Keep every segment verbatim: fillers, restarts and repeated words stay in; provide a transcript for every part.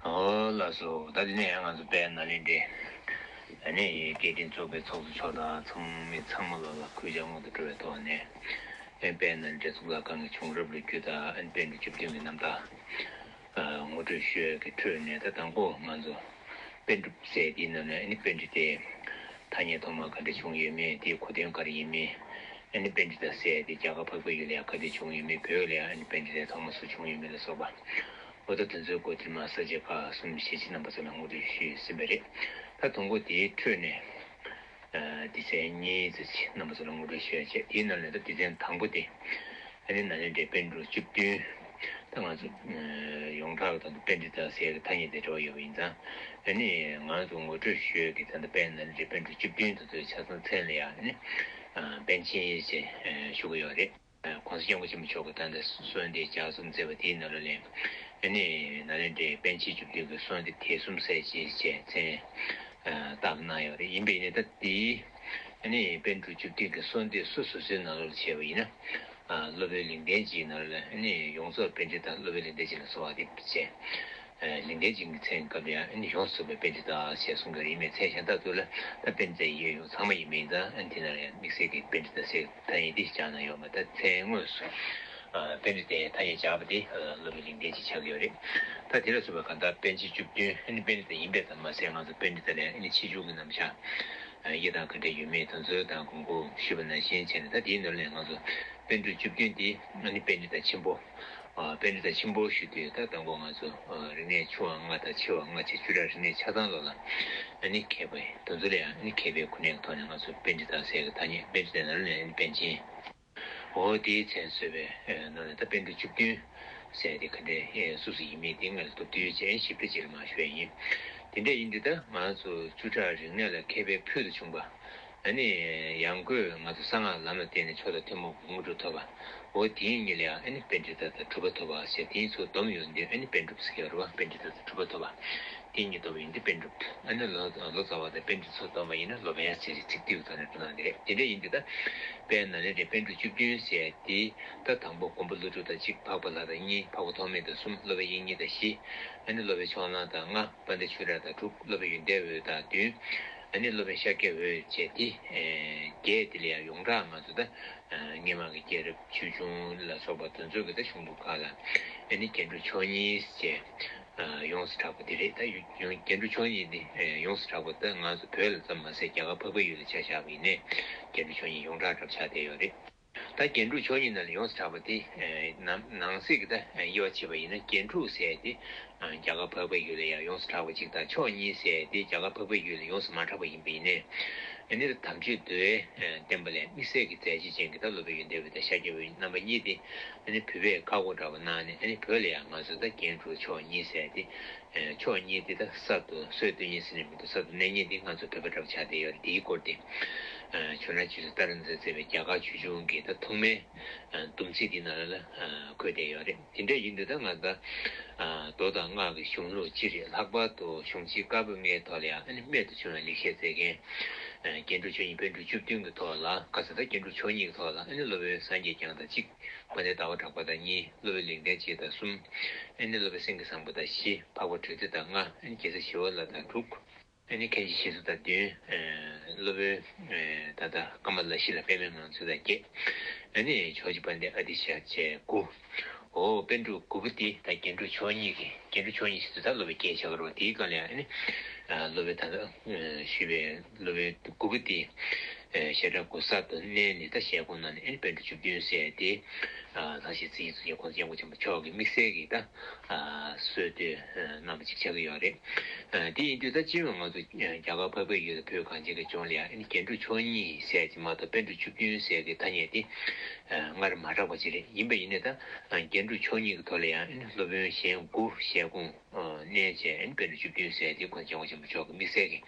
ཨོ་ལགས་སོ། ད་དེ་ནས་ང་ཚོ་དཔལ་ནཱ་ལེནྡྲའི་ཨ་ནི་སྐད་འཕྲིན་ཚོགས་པའི་ཚོགས་གཙོ་མཆོག་དང་ཚང་མི་ཚང་མ་ལོ་ལ་གུས་ཕྱག་སྔོན་དུ་འགྲོ་བའི་ཐོག་ནས། ཨ་དཔལ་ནཱ་ལེནྡྲའི་གཙུག་ལག་ཁང་གི་བྱུང་རབས་ལོ་རྒྱུས་དང་ཨ་ནི་པཎ་གྲུབ་བཅུ་བདུན་གྱི་རྣམ་ཐར་ངོ་སྤྲོད་ཞུ་ཡས་ཀྱི་ཁྲོད་ནས། ད་དང་པོ་ང་ཚོ་པཎ་གྲུབ་ཟེར་དེའི་ནང་ནས་ཨ་ནི་པཎ་གྲུབ་དེ་ཐ་སྙད་ཐོག་མ་ག་འདྲ་བྱུང་ཡོད་མེད། དེའི་གོ་དོན་ག་རེ་ཡིན་མིན། ཨ་ནི་པཎྜི་ཏ་ཟེར་དེ་རྒྱ་གར་འཕགས་པའི་ཡུལ་ལ་ཡང་ག་དུས་བྱུང་ཡོད་མེད། བོད་ལ་ཡང་ཨ་ནི་པཎྜི་ཏ་ཐོག་མ་སུ་བྱུང་ཡོད་མེད་ལ་སོགས་པ། འོ་ད་དེ་ཚོའི་སྐོར་དེ་མ་ས་བཅད་ཁག་གསུམ་ཞེ་ཆེ་རྣམ་པ་ཚོ་ལ་ངོ་སྤྲོད་ཞུས་ཟིན་པ་རེད། ད་དང་པོ་དེའི་ཁྲོད་ནས་ཨ་སྡེ་ཚན་གཉིས་ཙམ་ཅིག་རྣམ་པ་ཚོ་ལ་ངོ་སྤྲོད་ཞུ་ཡ་བྱས། དེའི་ནང་ནས་ད་སྡེ་ཚན་དང་པོ་དེ་ཨ་ནི་ནཱ་ལེནྡྲའི་པཎ་གྲུབ་བཅུ་བདུན། ད་ང་ཚོ་ཡོངས་གྲགས་ཀྱི་དོན་དུ་པཎྜི་ཏ་ཟེར་གྱི་ཐ་སྙད་དེ་འབྲེལ་བ་ཡོད་པ་ཡིན་ཙང་། ཨ་ནི་ང་ཚོ་ངོ་སྤྲོད་ཞུ་ཡས་ཀྱི་ད་ལྟ་དཔལ་ནཱ་ལེནྡྲའི་པཎ་གྲུབ་བཅུ་བདུན་དེ་ཚོའི་ཆ་ཚང་མཚན་ལ་ཡང་ཨ་ནི་པཎ་ཆེན་ཞེས་ཞུ་གི་ཡོད་རེད། ༸གོང་ས་༸སྐྱབས་མགོན་ཆེན་པོ་མཆོག་གིས་ད་ལྟ་གསོལ་འདེབས་ལྗགས་རྩོམ་མཛད་པ་དེའི་ནང་ལོགས་ལ་ཨ་ནི་ནཱ་ལེནྡྲའི་པཎ་ཆེན་བཅུ་བདུན་གྱི་གསོལ་འདེབས་དད་གསུམ་ཟེར་ཅེས་བྱས་མཚན་བཏགས་གནང་ཡོད་རེད། ཡིན་པས་ནི་ད་དེའི་ཨ་ནི་པཎ་གྲུབ་བཅུ་བདུན་གྱི་གསོལ་འདེབས་སུ་སོ་སོའི་ནང་ལོགས་ལ་བྱས་པ་ཡིན་ན། ཨ་སློབ་དཔོན་ལིང་བསྟན་སྦྱིན་ནང་ལ་ཨ་ནི་ཡོངས་རྫོགས་པཎྜི་ཏ་སློབ་དཔོན་ལིང་བསྟན་སྦྱིན་ལ་གསོལ་བ་འདེབས་བྱས། ཨ་ལིང་བསྟན་སྦྱིན་གྱི་མཚན་སྐབས་ལ་ཡང་ཨ་ནི་ཡོངས་སུ་རྫོགས་པའི་པཎྜི་ཏ་ཞེས་གསུང་གི་རེད། ཡིན་མིན་མཚན་གཞན་དག་ཚོ་ལ་ད་པཎྜི་ཏ་ཡོད་ཡོད་ཚང་མ་ཡིན་མིན་ཙང་། ཨ་ནི་དེ་ནང་ལ་ཡང་དམིགས་བསལ་གྱི་པཎྜི་ཏ་ཟེར་ཐ་སྙད་དེ་སྦྱར་གནང་ཡོད་མ་རེད། མཚན་དངོས་སུ་ཨ་པཎྜི་ཏའི་ཐ་སྙད་སྦྱར་བ་དེ་ཨ་སློབ་དཔོན་ལིང་བསྟན་སྦྱིན་ཆགས་ཀྱི་ཡོད་རེད། ད་དེ་ལ་སོགས་པའི་གང་ལྟར་པཎ་ཆེན་བཅུ་བདུན་ཨ་ནི་པཎྜི་ཏ་ཡིན་པས་ཙམ་མ་ཟད། ང་ཚོ་པཎྜི་ཏ་ལ་ཨ་ནི་ཆེ་ཆུང་གི་རྣམ་གཞག་ཨ་དབྱེ་སྟངས་ག་འདྲ་ཡོད་མེད་དེ་ཚོ་དང་གོང་གོང་ཞུས་པ་ནང་བཞིན་བྱས་ནས། ད་དེའི་ནང་ལ་ང་ཚོ་པཎ་གྲུབ་བཅུ་བདུན་དེ་ཨ་ནི་པཎྜི་ཏ་ཆེན་པོ། ཨ་པཎྜི་ཏ་ཆེན་པོ་ཞུ་དུས་ད་དང་པོ་ང་ཚོ་ཨ་རིག་གནས་ཆུང་བ་ལྔ་དང་ཆེ་བ་ལྔ་བཅས་བཅུ་ཕྲག་རིག་གནས་ཆ་ཚང་ལོ་ལ་ཨ་ནི་མཁས་པ་དེ་ཚོ་ལ་ཡང་ཨ་ནི་མཁས་པའི་གོ་གནས་ཀྱི་ཐོག་ནས་ང་ཚོ་པཎྜི་ཏ་ཟེར་གྱི་ཐ་སྙད། པཎྜི་ཏའི་ནང་ནས་ཨ་ནི་པཎ་ཆེན། འོ་དེའི་མཚན་གསོལ་བའི་ནང་ནས་ད་པཎ་གྲུབ་བཅུ་བདུན་ཟེར་དེ་ག་འདྲའི་སུ་སུ་ཡིན་མིན་དེ་ང་ལ་མདོར་བསྡུས་བྱས་ཞིབ་ཕྲ་ཅིག་ལ་མར་ཞུ་ཡ་ཡིན། དེ་འདྲ་ཡིན་དུས་ད་ང་ཚོ་བཅུ་ཕྲག་རིག་གནས་ལ་མཁས་པའི་ཕུལ་དུ་བྱུང་བ། ཨ་ནི་ཡང་སྒོས་ང་ཚོ་གསང་སྔགས་ལམ་ལ་བརྟེན་ནས་མཆོག་དང་ཐུན་མོང་གི་དངོས་གྲུབ་ཐོབ་པ། འོ་དེའི་གཉིས་ལ་ཡང་ཨ་ནི་པཎྜི་ཏ་དང་གྲུབ་པ་ཐོབ་པ་ཞེས་དེའི་ཚོ་བསྡོམས་ཡོང་དུས་ཨ་ནི་པཎ་གྲུབ་ཟེར་གྱི་ཡོད་རེད་བ། པཎྜི་ཏ་དང་གྲུབ་པ་ཐོབ་པ། དེའི་གཉིས་བསྡོམས་ཡིན་དུས་པཎ་གྲུབ། ཨ་ནི་ལོ་ལོ་ཙཱ་བ་དང་པཎྜི་ཏ་ཚོ་བསྡོམས་པ་ཡིན་ན་སློབ་དཔོན་ཟེར་ཚིག་དེའི་ཐོག་ནས་འགྲོ་སྟངས་དེ་རེད། དེ་འདྲ་ཡིན་དུས་ད་དཔལ་ནཱ་ལེནྡྲའི་པཎ་གྲུབ་བཅུ་བདུན་ཟེར་དེ་ད་དང་པོ་མགོན་པོ་ཀླུ་སྒྲུབ་དང་གཅིག་འཕགས་པ་ལྷ་དང་གཉིས། འཕགས་པ་ཐོགས་མེད་དང་གསུམ། སློབ་དཔོན་དབྱིག་གཉེན་དང་བཞི། ཨ་ནི་སློབ་དཔོན་ཕྱོགས་གླང་དང་ལྔ། དཔལ་ལྡན་ཆོས་གྲགས་དང་དྲུག། སློབ་དཔོན་ཡོན་ཏན་འོད་དང་བདུན། ཨ་ནི་སློབ་དཔོན་ཤཱཀྱ་འོད་བཅས་ཏེ་ཨེ་བརྒྱད། དེ་ལ་ཡང་ཡོངས་གྲགས་ང་ཚོ་ད་ཨ་སྔོན་མ་གི་རྒྱལ་རབས་ཆོས་འབྱུང་ལ་སོགས་པ་དེ་ཚོ་གི་ད་གཞུང་ལུགས་ཁག་ལ་ཨ་ནི་རྒྱན་དྲུག་མཆོག་གཉིས་ཅེས་ཨ་ཡོངས་སུ་གྲགས་པ་དེ་རེད། ད་ཡོ་ཡོ་རྒྱན་དྲུག་མཆོག་གཉིས་དེ་ཨེ་ཡོངས་སུ་གྲགས་པ་ད་ང་ཚོ་བོད་ལ་ཙམ་མ་ཟད་རྒྱ་གར་འཕགས་པའི་ཡུལ་ལ་ཆ་བཞག་པ་ཡིན་ནའི་རྒྱན་དྲུག་མཆོག་གཉིས་ཡོངས་གྲགས་འདྲ་པོ་ཆགས་བསྡད་ཡོད་རེད། ད་རྒྱན་དྲུག་མཆོག་གཉིས་ནང་ལ་ཡོངས་སུ་གྲགས་པ་དེ་ཨེ་ནང་ནང་གསེས་ཀྱི་ད་དབྱེ་བ་ཕྱེ་བ་ཡིན་ན། རྒྱན་དྲུག་ཟེར་དེ་ཨ་རྒྱ་གར་འཕགས་པའི་ཡུལ་ལ་ཡང་ཡོངས་སུ་གྲགས་པ་གཅིག་དང་། མཆོག་གཉིས་ཟེར་དེ་རྒྱ་གར་འཕགས་པའི་ཡུལ་ལ་ཡོངས་སུ་མ་གྲགས་པ་ཡིན་པ་ཡིན་ནའི། ཨ་ནི་དམ་ཆོས་མདོའི་ཨ་བསྟན་པ་ལས་དམིགས་བསལ་གྱི་མཛད་རྗེས་ཅན་གྱི་ད་སློབ་དཔོན་ཡོན་ཏན་འོད་དང་ཤཱཀྱ་འོད་རྣམ་པ་གཉིས་དེ་ཨ་ནི་བོད་པས་ཁ་སྒོ་འདྲ་པོ་གནང་ནས། ཨ་ནི་བོད་ལ་ཡང་ང་ཚོ་ད་རྒྱན་དྲུག་མཆོག་གཉིས་ཟེར་དེ་ཨ་མཆོག་གཉིས་དེ་ད་གསར་དུ་སྲོལ་གཏོད་མཁན་ཟེར་ནས་མི་འདུག་གསར་དུ་གནས་མཁན་དེ་ང་ཚོ་བོད་པ་འདྲ་པོ་ཆགས་བསྡད་ཡོད་རེད། དེའི་སྐོར་དེ་ཨ་ཇོ་ནང་རྗེས་སུ་ཏཱ་རེ་ཛས་མཛད་པའི་རྒྱ་གར་ཆོས་འབྱུང་གི་ད་ཐོག་མའི་ཨ་སྡོམ་ཚིག་དེ་ནང་ལ་ཨ་འཁོད་བསྡད་ཡོད་རེད། དེ་འདྲ་ཡིན་དུས་ད་ང་ད་ཨ་མདོ་དང་སྔགས་ཀྱི་གཞུང་ལུགས་སྤྱི་རིགས། ལྷག་པར་དུ་གཞུང་ཆེན་བཀའ་པོད་ལྔའི་ཐོག་ལ་ཡང་ཨ་ནི་རྨད་དུ་བྱུང་བའི་ལེགས་བཤད་མཛད་མཁན་ཨ་རྒྱན་དྲུག་མཆོག་གཉིས་པཎ་གྲུབ་བཅུ་བདུན་གྱི་ཐོག་ལ། ཁ་སང་ད་རྒྱན་དྲུག་མཆོག་གཉིས་ཀྱི་ཐོག་ལ་ཨ་ནི་སློབ་དཔོན་སངས་རྒྱས་བསྐྱངས་དང་གཅིག་དཔལ་ལྡན་ཟླ་བ་གྲགས་པ་དང་གཉིས། སློབ་དཔོན་ལེགས་ལྡན་འབྱེད་དང་གསུམ། ཨ་ནི་སློབ་དཔོན་སེང་གེ་བཟང་པོ་དང་བཞི། འཕགས་པ་གྲོལ་སྡེ་དང་ལྔ། ཨ་ནི་རྒྱལ་སྲས་ཞི་བ་ལྷ་དང་དྲུག། ཨ་ནི་མཁན་ཆེན་ཞེ་བཙུན་དང་བདུན། ཨ་སློབ་དཔོན་ཨ་ད་ལྟ་ཀ་མ་ལ་ཤཱི་ལ་པདྨའི་ངང་ཚུལ་དང་བརྒྱད། ཨ་ནི་ཇོ་བོ་རྗེ་དཔལ་ལྡན་ཨ་ཏི་ཤ་བཅས་དགུ། འོ་པཎ་གྲུབ་དགུ་པོ་དེ་ད་རྒྱན་དྲུག་མཆོག་གཉིས་ཀྱི། རྒྱན་དྲུག་མཆོག་གཉིས་ཞེས་ཚུལ་ད་སློབ་དཔོན་བརྒྱད་ཆགས་ཀྱི་རེད་པ། དེའི་སྒང་ལ་ཡང་ཨ་ནི་ཨ་སློབ་དཔོན་ད་ལྟ་ཨ་ཞུས་པའི་སློབ་དཔོན་དགུ་པོ་དེ་ཨ་བཤད་གྲྭ་དགུ་གསར་དུ་གནས་ནས་ད་ཞལ་སྐོར་གནང་ནས། ཨ་ནི་པཎ་གྲུབ་བཅུ་བདུན་ཟེར་དེ་ཨ་ལྷ་ཞེས་ཚིག་གི་ཚུལ་གྱིས་༸གོང་ས་སྐྱབས་མགོན་ཆེན་པོ་མཆོག་གིས་དམིགས་བསལ་གྱི་ད་ཨ་སྲོལ་གཏོད་ཨ་གནང་བ་ཅིག་ཆགས་ཀྱི་ཡོད་རེད། ཨ་དེ་ཡིན་དུས་ད་སྤྱི་ཡོངས་ང་ཚོ་ཨ་རྒྱ་གར་འཕགས་པའི་ཡུལ་དང་བོད་གངས་ཅན་གྱི་ལྗོངས་ལ་ཡང་ཨ་ནི་རྒྱན་དྲུག་མཆོག་གཉིས་ཟེར་གྱི་མ་གཏོགས་པཎ་གྲུབ་བཅུ་བདུན་ཟེར་གྱི་ཐ་སྙད་དེ་ཨ་སྔར་མ་གྲགས་པ་ཅིག་རེད། ཡིན་པ་ཡིན་ནའི་ད་ཨ་རྒྱན་དྲུག་མཆོག་གཉིས་ཀྱི་ཐོག་ལ་ཡང་ཨ་ནི་སློབ་དཔོན་གཞན་དགུ་ཞལ་སྐོར་ཨ་གནས་བྱས། ཨ་ནི་པཎ་གྲུབ་བཅུ་བདུན་ཟེར་དེ་༸གོང་ས་༸སྐྱབས་མགོན་ཆེན་པོ་མཆོག་གིས་དམིགས་བསལ་གྱི་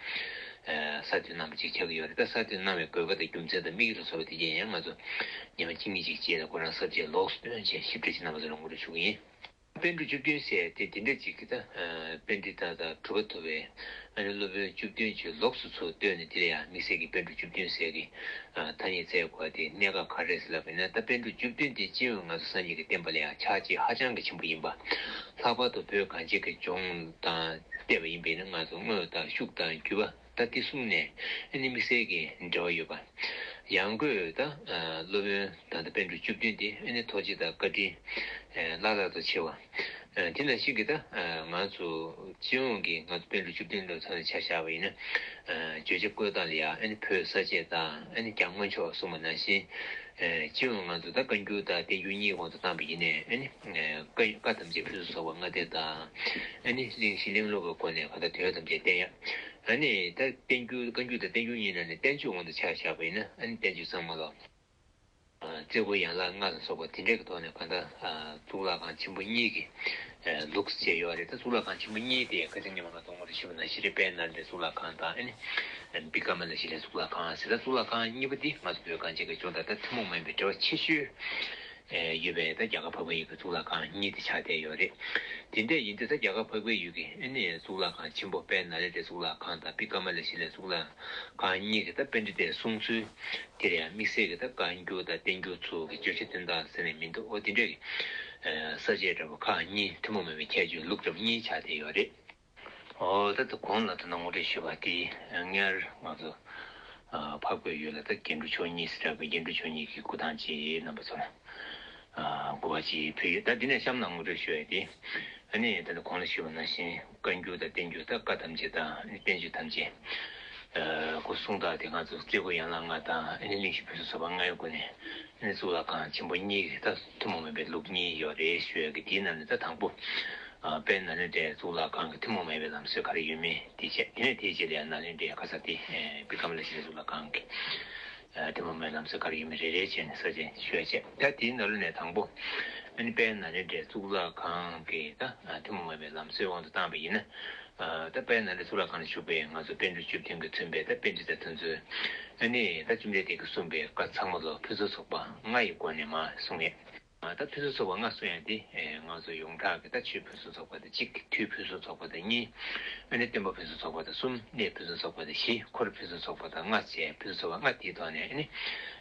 ཨ་གསར་གཏོད་གནང་བ་ཅིག་ཆགས་ཀྱི་ཡོད་རེད། ད་གསར་གཏོད་གནང་བའི་དགོས་པ་དང་རྒྱུ་མཚན་དང་དམིགས་ཡུལ་ལ་སོགས་པ་དེ་གས་ཡང་ང་ཚོ་ཉི་མ་གཅིག་གཉིས་ཅིག་རྗེས་ལ་ཁོ་རང་གསར་བརྗེ་ལོགས་སུ་བཏོན་བྱས་ཞིབ་ཕྲ་ཅིག་རྣམ་པ་ཚོ་ལ་ངོ་སྤྲོད་ཞུ་གི་ཡིན། པཎ་གྲུབ་བཅུ་བདུན་ཟེར་དེ་དེ་འདྲ་ཅིག་གི་ད་པཎྜི་ཏ་དང་གྲུབ་པ་ཐོབ་པའི་ཨ་ནི་སློབ་དཔོན་བཅུ་བདུན་ཅིག་ལོགས་སུ་ཚུར་བཏོན་ནས། དེ་ལ་ཡང་དམིགས་བསལ་གྱི་པཎ་གྲུབ་བཅུ་བདུན་ཟེར་གྱི་ཐ་སྙད་བཙལ་དགོས་པ་དེ་གནད་འགག་ག་རེ་རེད་ལབ་པ་ཡིན་ན། ད་པཎ་གྲུབ་བཅུ་བདུན་དེ་སྤྱི་ཡོངས་ང་ཚོ་སངས་རྒྱས་ཀྱི་བསྟན་པ་ལ་ཡང་ཕྱག་རྗེས་ཧ་ཅང་གི་ཆེན་པོ་ཡིན་པ། ལྷག་པར་དུ་བོད་གངས་ཅན་གྱི་ལྗོངས་དང་བལྟས་པ་ཡིན་པས་ན། ང་ཚོ་དངོས་དང་ཤུགས་དང་བརྒྱུད་པ། ད་དེ་གསུམ་ནས་ཨ་ནི་དམིགས་བསལ་གྱི་འབྲེལ་བ་ཡོད་པ། ཡང་སྒོས་ད་སློབ་དཔོན་ད་ལྟ་པཎ་གྲུབ་བཅུ་བདུན་དེ་ཨ་ནི་ཐུགས་རྗེ་དང་བཀའ་དྲིན་བླ་ལྷག་ཏུ་ཆེ་བ། དེ་ནང་བཞིན་གྱི་ད་ང་ཚོ་སྤྱི་ཡོངས་ཀྱི་ང་ཚོ་པཎ་གྲུབ་བཅུ་བདུན་ལ་ཐོག་ནས་ཆ་བཞག་པ་ཡིན་ན། བརྗོད་བྱ་བཀོད་སྟངས་ལ་ཡང་ཨ་ནི་བོད་ས་བཅད་དང་ཨ་ནི་གྱང་སྔོན་ཆོག་གསུངས་པ་ནང་བཞིན། སྤྱི་ཡོངས་ང་ཚོ་ད་བཀའ་འགྱུར་དང་བསྟན་འགྱུར་གཉིས་དབང་དུ་བཏང་པ་ཡིན་ནའི་ཨ་ནི། བཀའ་བཀའ་ཐམས་ཅད་ཕུན་སུམ་ཚོགས་པ་ལྔ་སྡེ་དང་། ཨ་ནི་གླེང་གཞི་གླེང་ལུགས་ཀྱི་སྒོ་ནས་གང་ལྟར་དོན་ཐམས་ཅད་བསྟན་ཡ། ཨ་ནི་ད་བསྟན་འགྱུར་བཀའ་འགྱུར་དང་བསྟན་འགྱུར་གཉིས་ནང་ནས་བསྟན་བཅོས་དབང་དུ་ཆ་བཞག་པ་ཡིན་ན། ཨ་ནི་བསྟན་བཅོས་ཚང་མ་ལ་རྩེ་དགུ་ཡན་ལག་ལྔ་ལ་སོགས་པ་དེ་འདྲ་གི་ཐོག་ནས་གང་ལྟར་གཙུག་ལག་ཁང་ཆེན་པོ་གཉིས་ཀྱི་ལུགས་བྱས་ཡོད་རེད། ད་གཙུག་ལག་ཁང་ཆེན་པོ་གཉིས་དེ་ཁ་སང་ཉི་མ་ང་ཚོ་ངོ་སྤྲོད་ཞུས་པ་ནང་བཞིན་རེད། དཔལ་ནཱ་ལེནྡྲའི་གཙུག་ལག་ཁང་དང་། ཨ་ནི་བི་ཀ་མ་ལ་ཤི་ལའི་གཙུག་ལག་ཁང་ཟེར། ད་གཙུག་ལག་ཁང་གཉིས་པོ་འདི་ང་ཚོ་བོད་གངས་ཅན་གྱི་ལྗོངས་དང་ད་ཐུན་མོང་མ་ཡིན་པའི་འབྲེལ་བ་ཆེ་ཤོས་ཡོད་པའི་ད་རྒྱ་གར་འཕགས་པའི་ཡུལ་གྱི་གཙུག་ལག་ཁང་གཉིས་དེ་ཆགས་བསྡད་ཡོད་རེད། དེ་འདྲ་ཡིན་དུས་ད་རྒྱ་གར་འཕགས་པའི་ཡུལ་གྱི་ཨ་ནི་གཙུག་ལག་ཁང་ཆེན་པོ་དཔལ་ནཱ་ལེནྡྲའི་གཙུག་ལག་ཁང་དང་བི་ཀ་མ་ལ་ཤི་ལའི་གཙུག་ལག་ཁང་གཉིས་ཀྱི་ད་པཎྜི་ཏའི་གསུང་ཚུལ་དེ་ལ་ཡང་དམིགས་བསལ་གྱི་ད་བཀའ་འགྱུར་དང་བསྟན་འགྱུར་ཚོ་གི་བརྗོད་བྱ་དོན་དག་ཟེར་ནས་མི་འདུག་འོ་དེ་འདྲ་གི་ས་བཅད་འདྲ་པོ་ཁག་གཉིས། ཐུན་མོང་མ་ཡིན་པའི་ཁྱད་ཆོས་ལུགས་འདྲ་པོ་གཉིས་ཆགས་བསྡད་ཡོད་རེད། འོ་ད་ལྟ་གོང་ལ་ད་ནང་ངོ་སྤྲོད་ཞུས་པ་དེ་སྔར་ང་ཚོ་འཕགས་པའི་ཡུལ་ལ་ད་རྒྱན་དྲུག་མཆོག་གཉིས་ཟེར་བའི་རྒྱན་དྲུག་མཆོག་གཉིས་ཀྱི་སྐུ་ཐང་ཅིག་རྣམ་པ་ཚོ་ལ་གོ་བ་ཅིག་ཕུལ་ཡོད། ད་འདི་ནས་གཤམ་ལ་ངོ་སྤྲོད་ཞུ་ཡ་དེ། ཨ་ནི་ད་ལྟ་གོང་ལ་ཞུས་པ་ནང་བཞིན་བཀའ་འགྱུར་དང་བསྟན་འགྱུར། ད་བཀའ་ཐམས་ཅད་དང་བསྟན་བཅོས་ཐམས་ཅད། སྐུ་གསུང་རྟགས་དེ་ང་ཚོ་རྩེ་དགུ་ཡན་ལག་ལྔ་དང་ཨ་ནི་གླེང་གཞི་ཕུན་སུམ་ཚོགས་པ་ལྔའི་སྒོ་ནས། ཨ་ནི་གཙུག་ལག་ཁང་ཆེན་པོ་གཉིས་ཀྱི་ད་ཐུན་མོང་མ་ཡིན་པའི་ལུགས་གཉིས་ཡོད་རེད་ཞུ་ཡ་གི། དེའི་ནང་ནས་ད་དང་པོ། དཔལ་ནཱ་ལེནྡྲའི་གཙུག་ལག་ཁང་གི་ཐུན་མོང་མ་ཡིན་པའི་ལམ་སྲོལ་ག་རེ་ཡོད་མེད་དེ་བྱས། དེ་ནས་དེའི་རྗེས་ལ་ཡང་ནཱ་ལེནྡྲའི་ཁ་ས་དེ་བི་ཀ་མ་ལ་ཤི་ལའི་གཙུག་ལག་ཁང་གི་ཐུན་མོང་མ་ཡིན་ལམ་སྲོལ་ག་རེ་ཡོད་མེད་རེ་རེ་བྱས་ནས་ས་བཅད་ཞུ་ཡ་བྱས། ད་དེའི་ནང་ལོགས་ནས་དང་པོ། ཨ་ནི་དཔལ་ནཱ་ལེནྡྲའི་གཙུག་ལག་ཁང་གི་ད་ཐུན་མོང་མ་ཡིན་པའི་ལམ་སྲོལ་དབང་དུ་བཏང་པ་ཡིན་ན། ད་དཔལ་ནཱ་ལེནྡྲའི་གཙུག་ལག་ཁང་ལ་བཞུགས་པའི་ང་ཚོ་པཎ་གྲུབ་བཅུ་བདུན་གྱིས་མཚོན་པའི་ད་པཎྜི་ཏ་དེ་ཚོས། ཨ་ནི་ད་བཅོམ་ལྡན་འདས་ཀྱིས་གསུངས་པའི་བཀའ་ཚང་མ་ལ་ཕུན་སུམ་ཚོགས་པ་ལྔ་ཡི་སྒོ་ནས་མར་གསུངས་ཡས། ད་ཕུན་སུམ་ཚོགས་པ་ལྔ་གསུངས་ཡས་དེ་ང་ཚོ་ཡོངས་གྲགས་ཀྱི་ད་ཆོས་ཕུན་སུམ་ཚོགས་པ་དང་གཅིག་དུས་ཕུན་སུམ་ཚོགས་པ་དང་གཉིས། ཨ་ནི་བསྟན་པ་ཕུན་སུམ་ཚོགས་པ་དང་གསུམ། གནས་ཕུན་སུམ་ཚོགས་པ་དང་བཞི། འཁོར་ཕུན་སུམ་ཚོགས་པ་དང་ལྔ་བཅས་ཕུན་སུམ་ཚོགས་པ་ལྔ་དེའི་ཐོག་ནས། ཨ་ནི་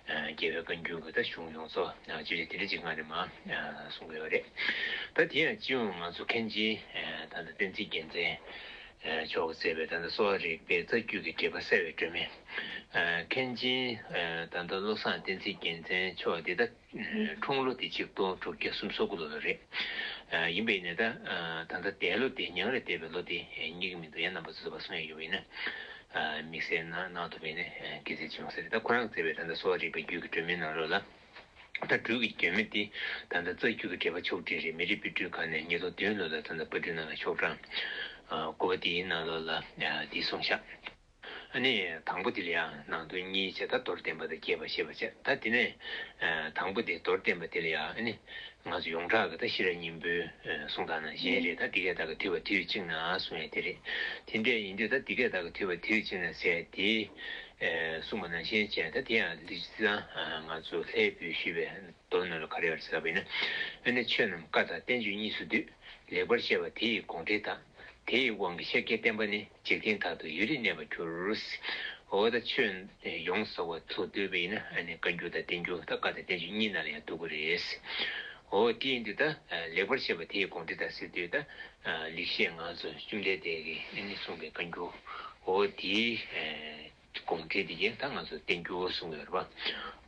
རྒྱལ་བའི་བཀའ་འགྱུར་གྱི་ད་གཞུང་ཡོངས་རྫོགས་བརྗོད་བྱ་དེ་འདྲ་ཅིག་ལྔ་རེ་མར་གསུང་གི་ཡོད་རེད། ད་དེ་ཡང་སྤྱི་ཡོངས་ང་ཚོ་མཁན་ཆེན་ད་ལྟ་བསྟན་འཛིན་རྒྱལ་མཚན་མཆོག་གིས་མཛད་པའི་ད་ལྟ་གསོ་བ་རིག་པའི་རྩ་རྒྱུད་ཀྱི་འགྲེལ་པ་གསལ་བའི་སྒྲོན་མེ། མཁན་ཆེན་ད་ལྟ་བློ་བཟང་བསྟན་འཛིན་རྒྱལ་མཚན་མཆོག་འདི་ད་འཁྲུངས་ལོ་དེ་ཆིག་སྟོང་དྲུག་བརྒྱ་སུམ་ཅུ་སོ་དགུ་ལོ་རེད། ཡིན་པས་ནས་ད་ད་ལྟ་འདས་ལོ་དེ་ཉང་རེ་འདས་པའི་ལོ་དེ་རྙེད་ཀྱི་མི་འདུག་ཡང་རྣམ་པ་ཚོས་གསུང་ཡ་ཡོད་པ་ཡིན་ན། དམིགས་བསལ་གནང་གནང་ཐུབ་པ་ཡིན་ན་དགེ་མཚན་ཆེ་བ་ཟེར། ད་ཁོ་རང་གིས་མཛད་པའི་ད་ལྟ་གསོ་བ་རིག་པའི་རྒྱུད་ཀྱི་སྒྲོན་མེ་ནང་ལོགས་ལ། ད་སྒྲུབ་ཀྱི་སྒྲོན་མེ་འདི་ད་ལྟ་རྩ་རྒྱུད་ཀྱི་འགྲེལ་པ་ཕྱོགས་སྒྲིག་རེད། མི་རིགས་པའི་སྤྲུལ་སྐུ་ནས་ཉིས་སྟོང་བདུན་ལོ་ལ་ད་ལྟ་པར་སྐྲུན་གནང་བའི་ཤོག་གྲངས་དགུ་པ་དེའི་ནང་ལོགས་ལ་འདི་གསུངས་བཞག་ཨ་ནི་དང་པོ་དེ་ལ་ཡང་ནང་དོན་གཉིས་བྱས། ད་མདོར་བསྟན་པ་དང་རྒྱས་པ་ཞེས་པ་བྱས། ད་དེ་ནས་དང་པོ་དེ་མདོར་བསྟན་པ་དེ་ལ་ཡང་ཨ་ནི་ང་ཚོ་ཡོངས་གྲགས་ཀྱི་ད་ཤེས་རབ་སྙིང་པོའི་གསུང་སྟངས་ནང་བཞིན་རེད། ད་འདི་སྐད་བདག་གིས་ཐོས་པ་དུས་གཅིག་ན་གསུང་ཡས་དེ་རེད། དེ་འདྲ་ཡིན་དུས་ད་འདི་སྐད་བདག་གིས་ཐོས་པ་དུས་གཅིག་ན་ཟེར་དེ་གསུངས་པ་ནང་བཞིན་བྱས། ད་དེ་ཡང་ལི་ཙང་ང་ཚོ་ལྷའི་བུས་ཞུས་པའི་མདོ་ནང་ལ་ག་རེ་ཡོད་ཟེར་བ་ཡིན་ན། ཨ་ནི་ཆོས་རྣམས་བཀའ་དང་བསྟན་བཅོས་གཉིས་སུ་འདུས། ལེགས་པར་བཤད་པ་དེ་ཡི་དགོངས་འགྲེལ་དང་། དེ་ཡི་དབང་གིས་ཤཱཀྱའི་བསྟན་པ་ནི། འཇིག་རྟེན་མཐར་ཐུག་ཡུན་རིང་གནས་པར་འགྱུར། འོ་ད་ཆོས་ཡོངས་རྫོགས་པ་ཚུར་བསྡུས་པ་ཡིན་ན། ཨ་ནི་བཀའ་འགྱུར་དང་བསྟན་འགྱུར་ད་བཀའ་དང་བསྟན་བཅོས་གཉིས་ནང་ལ་ཡང་འདུ་གི་རེད། འོ་དེ་ཡིན་དུས་ད་ལེགས་པར་བཤད་པ་དེ་ཡི་དགོངས་འགྲེལ་དང་ཟེར་དུས་ད་ལེགས་བཤད་ང་ཚོ་བཅོམ་ལྡན་འདས་ཀྱིས་ཨ་ནི་གསུངས་པའི་བཀའ་འགྱུར། འོ་དེའི་དགོངས་འགྲེལ་དེ་ཡིན། ད་ང་ཚོ་བསྟན་འགྱུར་གསུང་གི་ཡོད་རེད་པ།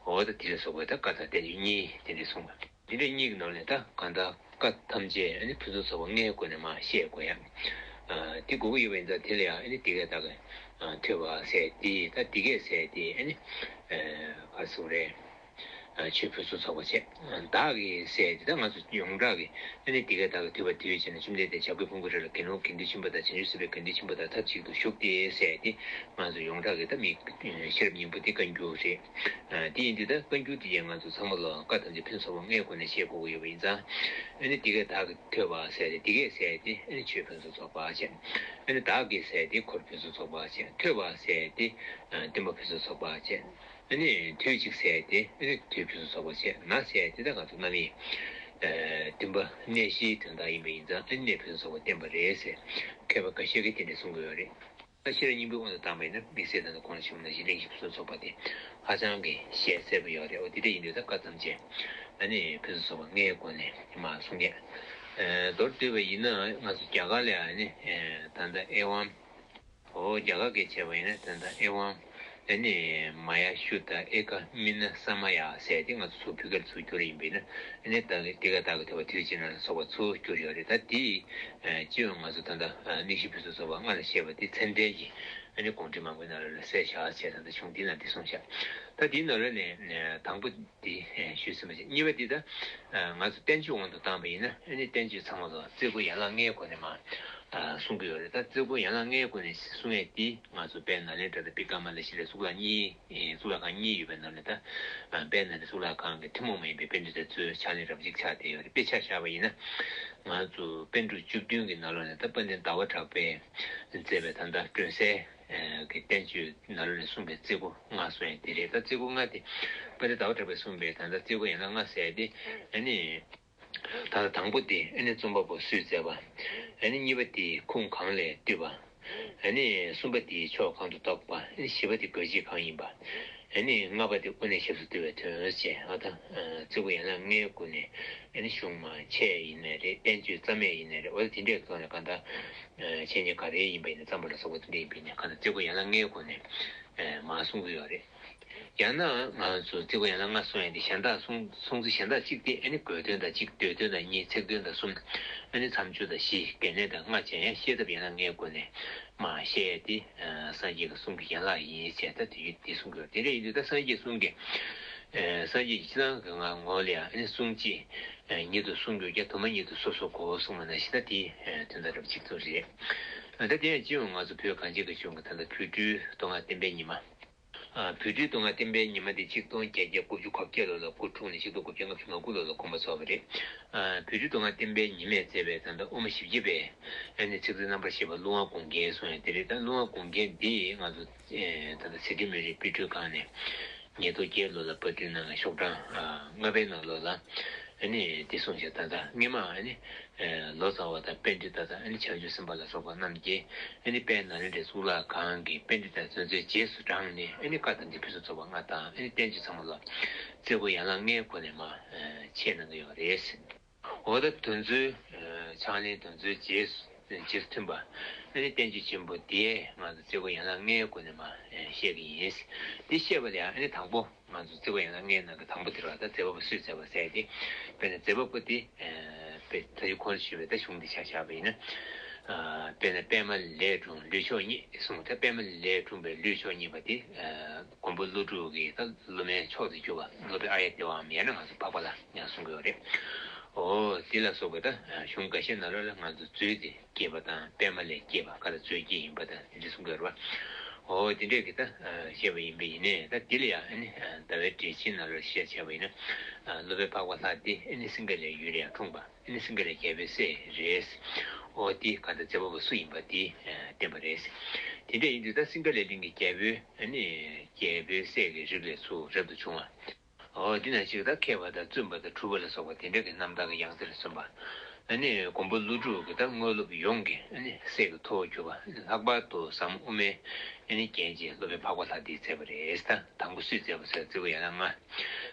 འོ་ད་དེ་ལ་སོགས་པའི་ད་བཀའ་དང་བསྟན་བཅོས་གཉིས་དེ་འདྲ་གསུངས་པ། དེ་འདྲ་གཉིས་ཀྱི་ནང་ནས་ད་གང་ལྟར་བཀའ་ཐམས་ཅད་ཨ་ནི་ཕུན་སུམ་ཚོགས་པ་ལྔའི་སྒོ་ནས་མར་བཤད་དགོས་ཡ། དེ་དགོས་ཀྱི་ཡོད་པ་ཡིན་ཙང་དེ་ལ་ཡང་ཨ་ནི་དེ་གས་ད་ག་ཐོས་པ་ཟེར་དེ། ད་དེ་གས་ཟེར་དེ་ཨ་ནི་ག་རེ་ཟེར་དགོས་རེད། ཆོས་ཕུན་སུམ་ཚོགས་པ་བྱས། བདག་གིས་ཟེར་དེ་ད་ང་ཚོ་ཡོངས་གྲགས་ཀྱི་ཨ་ནི་དེ་གས་ད་ག་ཐོས་པ་དུས་གཅིག་ན། བཅོམ་ལྡན་འདས་བྱ་རྒོད་ཕུང་པོའི་རི་ལ་དགེ་སློང་དགེ་འདུན་ཆེན་པོ་དང་བྱང་ཆུབ་སེམས་དཔའི་དགེ་འདུན་ཆེན་པོ་དང་ཐབས་ཅིག་ཏུ་བཞུགས་ཏེ་ཟེར་དེ་ང་ཚོ་ཡོངས་གྲགས་ཀྱི་ད་མི་ཤེས་རབ་སྙིང་པོ་དེ་བཀའ་འགྱུར་རེད། དེ་ཡིན་དུས་ད་བཀའ་འགྱུར་དེ་ཡང་ང་ཚོ་ཚང་མ་ལ་བཀའ་ཐམས་ཅད་ཕུན་སུམ་ཚོགས་པ་ལྔའི་སྒོ་ནས་བཤད་དགོས་ཀྱི་ཡོད་པ་ཡིན་ཙང་། ཨ་ནི་དེ་གས་བདག་གིས་ཐོས་པ་ཟེར་ཏེ་དེ་གས་ཟེར་ཏེ་ཨ་ནི་ཆོས་ཕུན་སུམ་ཚོགས་པ་བྱས། ཨ་ནི་བདག་གིས་ཟེར་ཏེ་འཁོར་ཕུན་སུམ་ཚོགས་པ་བྱས། ཐོས་པ་ཟེར་ཏེ་བསྟན་པ་ཕུན་སུམ་ཚོགས་པ་བྱས། ཨ་ནི་དུས་གཅིག་ཟེར་ཏེ་ཨ་ནི་དུས་ཕུན་སུམ་ཚོགས་པ་བྱས། ན་ཟེར་ཏེ་ད་ང་ཚོ་རྣམ་དབྱེ་ བདུན་པ་གནས་གཞིའི་དོན་དག་ཡིན་པ་ཡིན་ཙང་ཨ་ནི་གནས་ཕུན་སུམ་ཚོགས་པ་བསྟན་པ་རེད་ཟེར། མཁས་པ་འགའ་ཤས་ཀྱིས་དེ་འདྲ་གསུང་གི་ཡོད་རེད། ད་ཤེས་རབ་སྙིང་པོའི་དབང་དུ་བཏང་བ་ཡིན་ན་དམིགས་བསལ་ད་ལྟ་གོང་ལ་ཞུས་པ་ནང་བཞིན་གླེང་གཞི་ཕུན་སུམ་ཚོགས་པ་དེ་ཧ་ཅང་གི་ཤེས་གསལ་པོ་ཡོད་རེད། འོ་དེ་འདྲ་ཡིན་དུས་ད་བཀའ་ཐམས་ཅད་ཨ་ནི་ཕུན་སུམ་ཚོགས་པ་ལྔའི་སྒོ་ནས་མར་གསུང་ཡས། མདོར་བསྡུས་པ་ཡིན་ན་ང་ཚོ་རྒྱ་གར་ལ་ཨ་ནི་ད་ལྟ་ཨེ་ཝཾ། འོ་རྒྱ་གར་སྐད་བྱས་པ་ཡིན་ན་ད་ལྟ་ཨེ་ཝཾ་ཨ་ནི་མ་ཡ་ཤུ་ད་ཨེ་ཀ་མི་ན་ས་མ་ཡ་ཟེར་ཏེ་ང་ཚོ་བོད་སྐད་ཚུར་བསྒྱུར་ཡིན་པས་ན་ཨ་ནི་ད་གི་དེ་ག་ད་གི་ཐོས་པ་དུས་གཅིག་ན་ལ་སོགས་པ་ཚུར་བསྒྱུར་ཡོད་རེད། ད་དེ་སྤྱི་ཡོངས་ང་ཚོ་ད་ལྟ་གླེང་གཞི་ཕུན་སུམ་ཚོགས་པ་ལྔ་ལ་བཤད་པ་དེ་ཚད་འབྲས་ཀྱི་ཨ་ནི་དགོངས་འགྲེལ་མང་པོའི་ནང་ལ་གསལ་བཞག་བྱས་ད་ལྟ་གཞུང་འདི་ན་འདི་གསུངས་བཞག་ད་དེའི་ནང་ལ་ནས་དང་པོ་འདི་ཞུས་ཟིན་པ་བྱས། གཉིས་པ་འདི་ད་ང་ཚོ་བསྟན་བཅོས་དབང་དུ་བཏང་བ་ཡིན་ན་ཨ་ནི་བསྟན་བཅོས་ཚང་མ་ལ་རྩེ་དགུ་ཡན་ལག་ལྔའི་སྒོ་ནས་མར་གསུང་གི་ཡོད་རེད། ད་རྩེ་དགུ་ཡན་ལག་ལྔའི་སྒོ་ནས་གསུང་ཡས་འདི་ང་ཚོ་དཔལ་ནཱ་ལེནྡྲ་དང་བི་ཀ་མ་ལ་ཤཱི་ལ་གཙུག་ལག་གཉིས་གཙུག་ལག་ཁང་གཉིས་ཡོད་པའི་ནང་ནས་ད་དཔལ་ནཱ་ལེནྡྲ་གཙུག་ལག་ཁང་གི་ཐུན་མོང་མ་ཡིན་པའི་པཎྜི་ཏ་ཚོའི་ཕྱག་ལེན་རབ་གཅིག་ཆགས་བསྡད་ཡོད་རེད། དཔེ་ཆ་བཞག་པ་ཡིན་ན་ང་ཚོ་པཎ་གྲུབ་བཅུ་བདུན་གྱི་ནང་ལོགས་ནས་ད་དཔལ་ལྡན་ཟླ་བ་གྲགས་པས་མཛད་པའི་ད་ལྟ་སྒྲོན་གསལ་གྱི་བསྟན་བཅོས་ནང་ལོགས་ནས་གསུངས་པའི་རྩེ་དགུ་ལྔ་གསུངས་ཡས་དེ་རེད། ད་རྩེ་དགུ་ལྔ་དེ་དཔལ་ལྡན་ཟླ་བ་གྲགས་པས་གསུངས་པའི་ད་ལྟ་རྩེ་དགུ་ཡན་ལག་ལྔ་ཟེར་ཡས་དེ་ཨ་ནི། ད་ལྟ་དང་པོ་དེ་ཨ་ནི་རྩོམ་པ་པོ་སུས་མཛད་པ། ཨ་ནི་གཉིས་པ་དེ་ཁུངས་གང་ལས་བཏུས་པ། ཨ་ནི་གསུམ་པ་དེ་ཕྱོགས་གང་དུ་གཏོགས་པ། ཨ་ནི་བཞི་པ་དེ་དགོས་ཆེད་གང་ཡིན་པ། ཨ་ནི་ལྔ་པ་དེ་དབུ་ནས་ཞབས་སུ་བཏུད་པའི་དོན་བཅས་ཨ་ད་རྩེ་དགུ་ཡན་ལག་ལྔའི་སྒོ་ནས་ཨ་ནི་གཞུང་མ་ཆད་ཡིན་ནའི་རེད། བསྟན་བཅོས་རྩ་མེད་ཡིན་ནའི་རེད། འོ་ད་དེ་འདྲའི་ཐོག་ནས་གང་ལྟར་འཆད་ཉན་ག་རེ་ཡིན་པ་ཡིན་ན་རྩོམ་པ་ལ་སོགས་པ་དེ་འདྲ་ཡིན་པ་ཡིན་ན་གང་ལྟར་རྩེ་དགུ་ཡན་ལག་ལྔའི་སྒོ་ནས་མར་གསུང་གི་ཡོད་རེད། ཡང་ན་ང་ཚོ་རྩེ་དགུ་ཡན་ལག་ལྔ་གསུང་ཡ་དེ་གཞན་དག་གསུང་གསུང་ཚུལ་གཞན་དག་གཅིག་སྟེ་ཨ་ནི་དགོས་དོན་དང་གཅིག་སྡོད་དོན་དང་གཉིས་ཚེགས་དོན་དང་གསུམ་ཨ་ནི་མཚམས་སྦྱོར་དང་བཞི་གལ་གནད་དང་ལྔ་བྱས་ཡང་བཤད་ཐབས་ཡན་ལག་ལྔའི་སྒོ་ནས་མར་བཤད་ཡ་དེ་སངས་རྒྱས་ཀྱི་གསུང་གི་ཡན་ལག་ཡིན་ཞེས་ད་དེ་དེ་གསུང་གི་ཡོད། དེ་འདྲ་ཡིན་དུས་ད་སངས་རྒྱས་གསུང་གི་སངས་རྒྱས་ཀྱི་སྤྱི་བཏང་གི་ངོ་ལ་ཡང་ཨ་ནི་གསུང་གཅིག་ཉིད་དུ་གསུང་གི་ཡོད་ཀྱང་དུ་མ་ཉིད་དུ་སོ་སོ་གོ་གསུང་བ་ནང་བཞིན་ད་དེ་དོན་དག་རབ་གཅིག་མཚུངས་རེད། ད་དེ་ཡང་སྤྱི་ཡོངས་ང་ཚོ་བོད་གངས་ཅན་གྱི་ལྗོངས་ཀྱི་ད་ལྟ་བོད་སྤྲུལ་མདོ་སྔགས་བསྟན་པའི་ཉི་མ། ཨ་བོད་སྤྲུལ་མདོ་སྔགས་བསྟན་པའི་ཉི་མ་དེ་ཆིག་སྟོང་བརྒྱད་བརྒྱ་དགུ་བཅུ་གོ་བརྒྱད་ལོ་ལ་སྐུ་འཁྲུངས་ནས་ཆིག་སྟོང་དགུ་བརྒྱ་ལྔ་བཅུ་ང་དགུ་ལོ་ལ་དགོངས་པ་རྫོགས་པ་རེད། ཨ་བོད་སྤྲུལ་མདོ་སྔགས་བསྟན་པའི་ཉི་མས་མཛད་པའི་ད་ལྟ་དབུ་མ་བཞི་བརྒྱ་པའི་ཨ་ནི་ཚིག་མཛོད་རྣམ་པར་ཤེས་པ་ཀླུ་དབང་དགོངས་རྒྱན་གསུངས་ཡ་དེ་རེད། ད་ཀླུ་དབང་དགོངས་རྒྱན་འདི་ང་ཚོ་ད་ལྟ་ཟི་ཁྲོན་མི་རིགས་དཔེ་སྐྲུན་ཁང་ནས་ཉིས་སྟོང་བརྒྱད་ལོ་ལ་པར་སྐྲུན་གནང་བའི་ཤོག་གྲངས་ལྔ་པའི་ནང་ལོགས་ལ་ཨ་ནི་འདི་གསུངས་ཤག་ད་ལྟ་སྔས་མ་ཨ་ནི། ལོ་ཙཱ་བ་དང་པཎྜི་ཏ་དང་ཨ་ནི་བྱང་ཆུབ་སེམས་དཔའ་ལ་སོགས་པ་རྣམས་ཀྱིས་ཨ་ནི་དཔལ་ནཱ་ལེནྡྲའི་གཙུག་ལག་ཁང་གི་པཎྜི་ཏ་དེ་ཚོའི་རྗེས་སུ་འབྲངས་ནས་ཨ་ནི་བཀའ་དང་འདི་ཕུན་སུམ་ཚོགས་པ་ལྔ་དང་ཨ་ནི་བསྟན་བཅོས་ཚང་མ་ལ་རྩེ་དགུ་ཡན་ལག་ལྔའི་སྒོ་ནས་མར་འཆད་གནང་གི་ཡོད་རེད། འོ་ད་དེ་ཚོའི་ཕྱག་ལེན་དེ་ཚོའི་རྗེས་རྗེས་སུ་མཐུན་པ་ཨ་ནི་བསྟན་བཅོས་ཆེན་པོ་དེ་ང་ཚོ་རྩེ་དགུ་ཡན་ལག་ལྔའི་སྒོ་ནས་མར་བཤད་ཀྱི་ཡིན། འདི་བཤད་པ་ལ་ཡང་ཨ་ནི་དང་པོ། ང་ཚོ་རྩེ་དགུ་ཡན་ལག་ལྔའི་ནང་གི་དང་པོ་དེ་རེད་བ། ད་མཛད་པ་པོ་སུས་མཛད་པ་ཟེར་ཏེ། དཔེར་ན་མཛད་པ་པོ་དེ་དཔེ་ད་ཡུལ་ཁོང་ཞུས་པའི་ད་གཞུང་འདི་ཆ་བཞག་པ་ཡིན་ན། དཔེར་ན་པདྨ་ལས་འཁྲུངས་ལུས་མཆོག་བརྙེས་གསུངས། ད་པདྨ་ལས་འཁྲུངས་པའི་ལུས་མཆོག་བརྙེས་པ་དེ་མགོན་པོ་ཀླུ་སྒྲུབ་ཀྱི་ད་སློབ་མའི་མཆོག་ཏུ་གྱུར་པ་སློབ་དཔོན་ཨཱརྱ་དེ་བའམ་ཡང་ན་ང་ཚོ་འཕགས་པ་ལྷ་ཡང་གསུང་གི་ཡོད་རེད། འོ་དེ་ལ་སོགས་པའི་ད་གཞུང་འགའ་ཤས་ནང་ལོགས་ལ་ང་ཚོ་མཛོད་དེ། སྐྱེས་པ་དང་པདྨ་ལས་སྐྱེས་པ་ག་ལ་མཛོད་ཀྱི་ཡིན་པ་དང་དེ་འདྲ་གསུང་གི་ཡོད་རེད་བ། འོ་དེ་འདྲས་ཀྱི་ད་བཤད་པ་ཡིན་པས་ཡིན་ནའི་ད་དེ་ལ་ཡང་ཨ་ནི་ཟླ་བའི་འགྲེལ་ཆེན་ནང་ལ་བཤད་བྱས་པ་ཡིན་ན་སློབ་དཔོན་འཕགས་པ་ལྷ་དེ་ཨ་ནི་སིང་ག་ལའི་ཡུལ་ལ་ཡང་འཁྲུངས་པ་ཨ་ནི་སིང་ག་ལའི་རྒྱལ་པོའི་སྲས་རེད། འོ་དེ་ག་ད་མཛད་པ་པོ་སུ་ཡིན་པ་དེ་བསྟན་པ་རེད། དེ་འདྲས་ཡིན་དུས་ད་སིང་ག་ལའི་གླིང་གི་རྒྱལ་པོའི་ཨ་ནི་རྒྱལ་པོའི་སྲས་ཀྱི་རིགས་ལས་ཚུར་རབ་ཏུ་བྱུང་བ། འོ་འདི་ན་ཅིག་ད་མཁས་པ་དང་བཙུན་པ་དང་གྲུབ་པ་ལ་སོགས་པ་དེ་འདྲ་གི་རྣམ་ཐར་གྱི་ཡང་རྩེ་ལ་སོན་པ། ཨ་ནི་མགོན་པོ་ཀླུ་སྒྲུབ་ཀྱི་ད་དངོས་སློབ་ཡོངས་ཀྱི་ཨ་ནི་སྲས་ཀྱི་ཐུ་བོར་གྱུར་པ་ལྷག་པར་དུ་ཟབ་མོ་དབུ་མའི་ཨ་ནི་རྒྱན་གྱི་སློབ་དཔོན་འཕགས་པ་ལྷ་འདིས་མཛད་པ་རེད། ད་དང་པོ་སུས་མཛད་པ་ཟེར་རྩེ་དགུ་ཡན་ལག་ལྔ།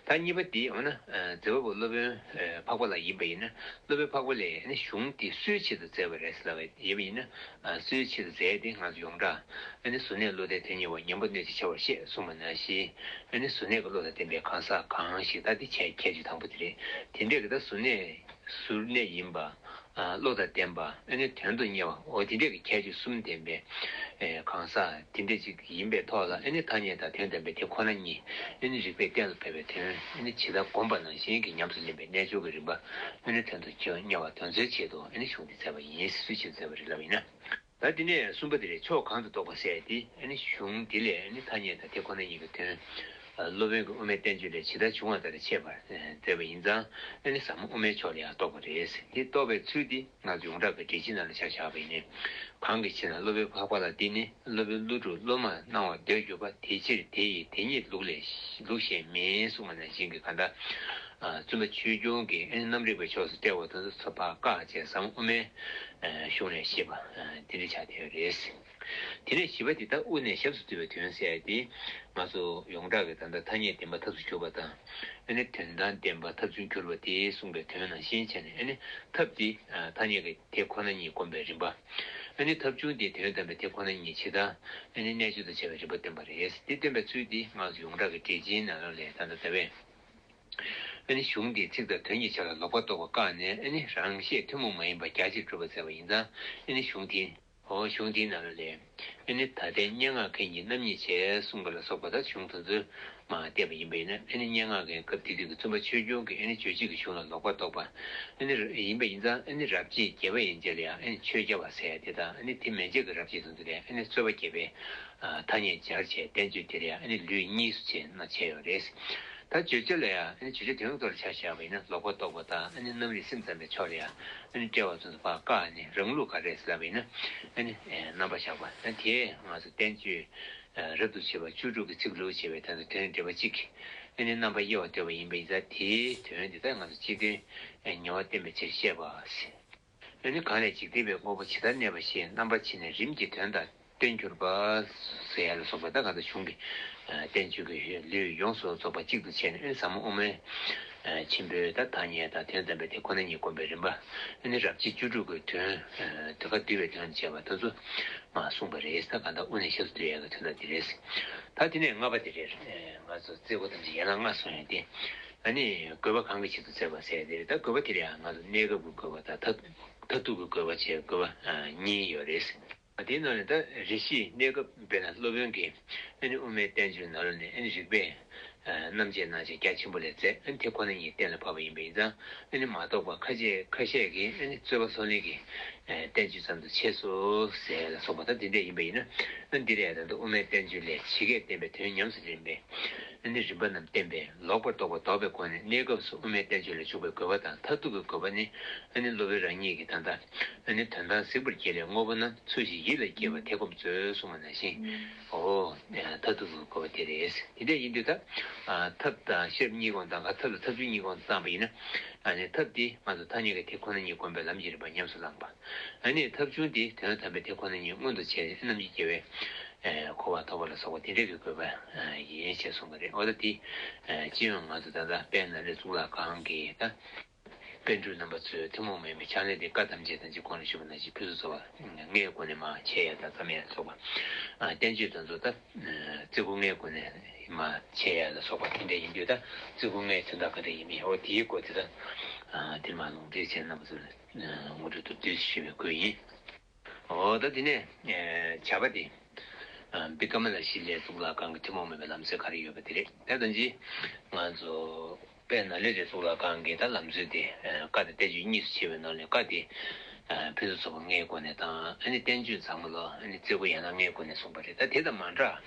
ད་གཉིས་པ་འདི་འོ་ན་མཛད་པ་པོ་སློབ་དཔོན་འཕགས་པ་ལྷ་ཡིན་པ་ཡིན་ན་སློབ་དཔོན་འཕགས་པ་ལྷས་ཨ་ནི་གཞུང་འདི་སུའི་ཆེད་དུ་མཛད་པ་རེད་ཟེར་ལབ་པ་ཡིན་པ་ཡིན་ན། སུའི་ཆེད་དུ་མཛད་དེ་ང་ཚོ་ཡོངས་གྲགས་ཨ་ནི་གཟུར་གནས་བློ་ལྡན་དོན་གཉེར་བ་ཉན་པ་སྣོད་ཀྱི་ཆེ་བར་བཤད་གསུངས་པ་ནང་བཞིན་ཨ་ནི་གཟུར་གནས་ཀྱི་བློ་དང་ལྡན་པའི་གང་ཟག་གང་ཞིག་ད་དེ་ཁྱད་ཁྱད་ཆོས་དང་པོ་དེ་རེད། དེ་འདྲས་ཀྱི་ད་གཟུར་གནས་གཟུར་གནས་ཡིན་པ་བློ་དང་ལྡན་པ་ཨ་ནི་དོན་དུ་གཉེར་བ་འོ་དེ་འདྲས་ཀྱི་ཁྱད་ཆོས་གསུམ་ལྡན་པའི་གང་ཟག་དེ་འདྲས་ཅིག་ཡིན་པའི་ཐོག་ལ་ཨ་ནི་ཐ་སྙད་དང་དོན་དམ་པའི་དེ་ཁོ་ན་ཉིད་ཨ་ནི་རིགས་པས་གཏན་ལ་ཕབ་པའི་དོན་ཨ་ནི་ཇི་ལྟར་བསྒོམས་པ་ནང་བཞིན་གྱི་ཉམས་སུ་ལེན་པའི་རྣལ་འབྱོར་གྱི་རིམ་པ་ཨ་ནི་དོན་དུ་གཉེར་བ་དེ་ཚོའི་ཆེད་དུ་ཨ་ནི་གཞུང་འདི་མཛད་པ་ཡིན། སུའི་ཆེད་དུ་མཛད་པ་རེད་ལབ་ཡིན་ན། ད་དེ་ནས་གསུམ་པ་དེ་རེད། ཕྱོགས་གང་དུ་གཏོགས་པ་ཟེར་ཏེ་ཨ་ནི་གཞུང་འདི་ལས་ཨ་ནི་ཐ་སྙད་དང་དེ་ཁོ་ན་ཉིད་ཀྱི་དོན། སློབ་དཔོན་གྱི་དབུ་མའི་བསྟན་བཅོས་ལས་ཇི་ལྟར་བྱུང་བ་ལྟར་འཆད་པར་མཛད་པ་ཡིན་ཙང་ཨ་ནི་ཟབ་མོ་དབུ་མའི་ཕྱོགས་ལ་ཡང་གཏོགས་པ་རེད། དེ་གཏོགས་པའི་ཚུལ་འདི་ང་ཚོ་ཡོངས་གྲགས་ཀྱི་འགྲེལ་ཆེན་ནང་ལ་ཆ་བཞག་པ་ཡིན་ནའི། གང་གི་ཕྱིར་ན་སློབ་དཔོན་འཕགས་པ་ལ་འདི་ནི་སློབ་དཔོན་ཀླུ་སྒྲུབ་སློབ་མར་སྣང་བ་འདོད་གྱུར་པ། དེ་ཕྱིར་དེ་ཡི་དེ་ཉིད་ལུགས་ལས་ལུགས་གཞན་མིན་གསུངས་པ་ནང་བཞིན་གྱི་གང་ལྟར། བཙུན་པ་ཆོས་སྐྱོང་གི་ཨེ་རྣམ་རིག་པའི་ཕྱོགས་སུ་བཀྲལ་བ་དེ་ཚོ་ཚོ་ཕར་བཀག་བྱས་ཟབ་མོ་དབུ་མའི་གཞུང་ལས་བཤད་པ་དེ་འདྲ་ཆགས་བསྡད་ཡོད་རེད། དེ་ནས་བཞི་པ་དེ་ད་དབུ་ནས་ཞབས་སུ་བསྡུས་པའི་དོན་ཟེར་ཡ་དེ་ང་ཚོ་ཡོངས་གྲགས་ཀྱི་ད་ལྟ་ཐ་སྙད་བདེན་པ་ཐབས་སུ་གྱུར་པ་དང་ཨེ་ནི་དོན་དམ་བདེན་པ་ཐབས་སུ་གྱུར་པ་དེ་གསུངས་པའི་དོན་ནང་བཞིན་བྱས་ནས་ཨེ་ནི་ཐབས་དེ་ཐ་སྙད་ཀྱི་དེ་ཁོ་ན་ཉིད་བསྒོམ་པའི་རིམ་པ། ཨེ་ནི་ཐབས་བྱུང་དེ་དོན་དམ་པའི་དེ་ཁོ་ན་ཉིད་ཇི་ལྟར་ཨེ་ནི་རྣལ་འབྱོར་དང་བྱ་བའི་རིམ་པ་སྟོན་པ་རེད། དེ་སྟོན་པའི་ཚུལ་དེ་ང་ཚོ་ཡོངས་གྲགས་ཀྱི་འགྲེལ་ཆེན་ནང་ལོགས་ལས་ད་ལྟ་ལྟ་བས། ཨེ་ནི་གཞུང་འདིའི་ཚིག་དང་དོན་གྱི་ཆ་ལ་ལོག་པར་རྟོག་པ་བཀག་ནས་ཨེ་ནི་རང་བཞིན་ཐུན་མོང་མ་ཡིན་པ་རྒྱ་ཆེར་སྒྲུབ་པར་མཛད་པ་ཡིན་ཙང་ཨེ་ནི་གཞུང་དེ། འོ་གཞུང་དེའི་ནང་ལ་ལས། ཨེ་ནི་ད་ལྟའི་སྙན་ངག་མཁན་གྱི་རྣམ་གཉིས་བྱས་གསུངས་པ་ལ་སོགས་པ་ད་གཞུང་དེ་ཚོའི་མར་བལྟས་པ་ཡིན་པ་ཡིན་ན་ཨེ་ནི་སྙན་ངག་མཁན་སྐབས་དེ་དུས་ཀྱི་བཙུན་པ་ཆོས་སྐྱོང་གིས་ཨེ་ནི་རྗོད་བྱེད་ཀྱི་གཞུང་ལ་ལོག་པར་རྟོག་པ། ཨེ་ནི་ཡིན་པ་ཡིན་ཙང་ཨེ་ནི་རབ་བྱེད་རྒྱས་པ་ཡན་ཆད་ལ་ཡང་ཨེ་ནི་ཆོས་རྒྱལ་བ་ཟེར་ཡ་དེ་དང་ཨེ་ནི་དེ་མན་ཆད་ཀྱི་རབ་བྱེད་དེ་ཚོ་ལ་ཡང་ཨེ་ནི་རྩོད་པ་རྒྱས་པའི་ཐ་སྙད་སྦྱར་བྱས་བསྟན་བཅོས་དེ་ལ་ཡང་ཨེ་ནི་ལུས་གཉིས་སུ་ཕྱེ་ན་བྱས་ཡོད་རེད། ད་བརྗོད་བྱ་ལ་ཡང་ཨེ་ནི་བརྗོད་བྱ་དོན་གཙོ་ལ་ཆ་བཞག་པ་ཡིན་ན་ལོག་པར་རྟོག་པ་དང་ཨེ་ནི་རྣམ་རིག་སེམས་ཙམ་པའི་ཕྱོགས་ལ་ཡང་ཨེ་ནི་བཀྲལ་བ་ཚོ་ཕར་བཀག་ནས་རང་ལུགས་ག་རེ་ཟེར་ལབ་པ་ཡིན་ན་ཨེ་ནི་རྣམ་པར་གཞག་པ་ཨེ་དེ་ང་ཚོ་བསྟན་བཅོས་རབ་ཏུ་ཕྱེ་བ་བཅུ་དྲུག་གི་ཚིག་ལུགས་བྱས་པའི་དོན་དུ་དོན་འགྲེལ་པ་གཅིག་གིས་ཨེ་ནི་རྣམ་པར་དབྱེ་བ་འདོད་པ་ཡིན་པ་ཡིན་ཙང་དེའི་དོན་དེ་དག་ང་ཚོ་སྤྱི་དོན་ཉེ་བར་བསྟན་པའི་ཕྱིར་བཤད་པ། ཨེ་ནི་གང་ལས་འཇིག་རྟེན་པའི་དངོས་པོ་ཇི་ལྟར་གནས་པ་བཞིན་རྣམ་པར་ཕྱེ་ནས་རིམ་གྱིས་དོན་དང་བསྟན་གྱུར་པ། ཟེར་ཡ་ལ་སོགས་པ་ད་ག་ད་གཞུང་གི་བསྟན་བཅོས་ཀྱི་ལུས་ཡོངས་སུ་རྫོགས་པ་གཅིག་ཏུ་བྱས་ནས་ཨེ་ནི་ཟབ་མོ་དབུ་མའི་ཆེན་པོའི་ད་ཐ་སྙད་དང་དོན་དམ་པའི་དེ་ཁོ་ན་ཉིད་བསྒོམ་པའི་རིམ་པ་ཨེ་ནི་རབ་བྱེད་བཅུ་དྲུག་གི་དོན་དེ་ཁ་བསྡུས་པའི་དོན་བྱས་པ་དེ་ཚོ་མར་གསུངས་པ་རེད། ད་ག་ད་དབུ་ནས་ཞབས་སུ་བསྡུས་ཡ་གི་དོན་དག་དེ་རེད། ད་དེ་ནས་ལྔ་པ་དེ་རེད། ང་ཚོ་རྩེ་དགུ་ཐམས་ཅད་ཡན་ལག་ལྔ་གསུངས་ཡ་དེ། ཨ་ནི་དགོས་པ་གང་གི་ཆེད་དུ་མཛད་པ་ཟེར་དེ་རེད། ད་དགོས་པ་དེ་ལ་ཡང་ང་ཚོ་གནས་སྐབས་ཀྱི་དགོས་པ་དང་མཐར་མཐར་ཐུག་གི་དགོས་པ་བྱས་དགོས་པ་གཉིས་ཡོད་རེད། དེའི་ནང་ནས་ད་རེ་ཞིག་གནས་སྐབས་དཔེར་ན་སློབ་དཔོན་གྱིས་ཨ་ནི་དབུ་མའི་བསྟན་བཅོས་ནང་ལ་ནས་ཨ་ནི་རིགས་པས་རྣམ་འབྱེད་གནང་བྱས་རྒྱ་ཆེན་པོ་ལས་མཛད། ཨ་ནི་དེ་ཁོ་ན་ཉིད་གཏན་ལ་ཕབ་པ་ཡིན་པ་ཡིན་ཙང་ཨ་ནི་མ་རྟོགས་པ་ཁ་ཤས་ཁ་ཤས་ཀྱིས་ཨ་ནི་རྩོད་པ་སོགས་ལས་ཀྱི་བསྟན་བཅོས་ཙམ་དུ་ཕྱེ་སོ་ཟེར་ལ་སོགས་པ་ད་དེ་འདྲས་ཡིན་པ་ཡིན་ན་ཨ་ནི་འདི་ལས་ད་ལྟ་དབུ་མའི་བསྟན་བཅོས་ལས་ཇི་སྐད་བསྟན་པའི་དོན་ཉམས་སུ་ལེན་པའི། ཨ་ནི་རིམ་པ་རྣམས་བསྟན་པས་ལོག་པར་རྟོག་པ་ལྡོག་པའི་སྒོ་ནས་གནས་སྐབས་སུ་དབུ་མའི་བསྟན་བཅོས་ལ་འཇུག་པའི་དགོས་པ་དང་མཐར་ཐུག་གི་དགོས་པ་ནི་ཨ་ནི་སློབ་དཔོན་རང་ཉིད་ཀྱིས་ད་ལྟ་ཨ་ནི་དོན་དམ་གཟིགས་པར་བགྱིད་པའི་དངོས་པོ་རྣམས་ཚུལ་བཞིན་ཡིད་ལ་སྐྱེས་པ་དེ་བསྒོམ་མཛོད་གསུངས་པ་ནང་བཞིན། འོ། མཐར་ཐུག་གི་དགོས་པ་དེ་རེད། དེ་འདྲ་ཡིན་དུས་ད། ཐབས་དང་ཤེས་རབ་གཉིས་ཀྱང་དང་ག་ཐབས་དང་ཐབས་བྱུང་གཉིས་ཀྱང་བཏང་བ་ཡིན་ན། ཨ་ནི་ཐབས་དེ་ང་ཚོ་ཐ་སྙད་ཀྱི་དེ་ཁོ་ན་ཉིད་བསྒོམ་པའི་ལམ་གྱི་རིམ་པ་ཉམས་སུ་བླངས་པ། ཨ་ནི་ཐབས་བྱུང་དེ་དོན་དམ་པའི་དེ་ཁོ་ན་ཉིད་མངོན་དུ་བྱས་རྣམ་འབྱེད་རྒྱལ་བའི། ཨེ་གོ་བ་ཐོབ་པ་ལ་སོགས་པ་དེ་འདྲའི་གི་དགོས་པ་ཡིན་ཞེས་གསུངས་པ་རེད། འོ་ད་དེ་སྤྱི་ཡོངས་ང་ཚོ་ད་ལྟ་དཔལ་ནཱ་ལེནྡྲའི་གཙུག་ལག་ཁང་གི་ད་པཎ་གྲུབ་རྣམ་པ་ཚོས་ཐུན་མོང་མ་ཡིན་པའི་ཕྱག་ལེན་དེ་བཀའ་ཐམས་ཅད་དང་གཅིག་གོང་ལ་ཞུས་པ་ནང་བཞིན་ཕུན་སུམ་ཚོགས་པ་ལྔའི་སྒོ་ནས་མར་ཕྱེ་ཡ་དང་བརྩམ་ཡ་ལ་སོགས་པ། བསྟན་བཅོས་དེ་ཚོ་ད་རྩེ་དགུ་ལྔའི་སྒོ་ནས་མར་ཕྱེ་ཡ་ལ་སོགས་པ་དེ་འདྲ་ཡིན་དུས་ད་རྩེ་དགུ་ལྔའི་དོན་དག་ག་འདྲ་ཡིན་མིན་འོ་དེའི་སྐོར་དེ་ད་དེ་མར་ལུང་འདྲེན་བྱས་རྣམ་པ་ཚོ་ལ་ངོ་སྤྲོད་མདོར་བསྡུས་ཞུས་པའི་སྐོར་ཡིན། འོ་ད་དེ་ནས་བྱ་བ་དེ། བི་ཀ་མ་ལ་ཤཱི་ལའི་གཙུག་ལག་ཁང་གི་ཐུན་མོང་མ་ཡིན་པའི་ལམ་སྲོལ་ག་རེ་ཡོད་པ་དེ་རེད། ད་ལྟ་ཅི་ང་ཚོ་དཔལ་ནཱ་ལེནྡྲའི་གཙུག་ལག་ཁང་གི་ད་ལམ་སྲོལ་དེ་བཀའ་དང་བསྟན་བཅོས་གཉིས་སུ་ཕྱེ་བའི་ནང་ནས་བཀའ་དེ་ཕུན་སུམ་ཚོགས་པ་ལྔའི་སྒོ་ནས་དང་ཨ་ནི་བསྟན་བཅོས་ཚང་མ་ལ་ཨ་ནི་རྩེ་དགུ་ཡན་ལག་ལྔའི་སྒོ་ནས་གསུངས་པ་རེད། ད་དེ་དང་མ་འདྲ་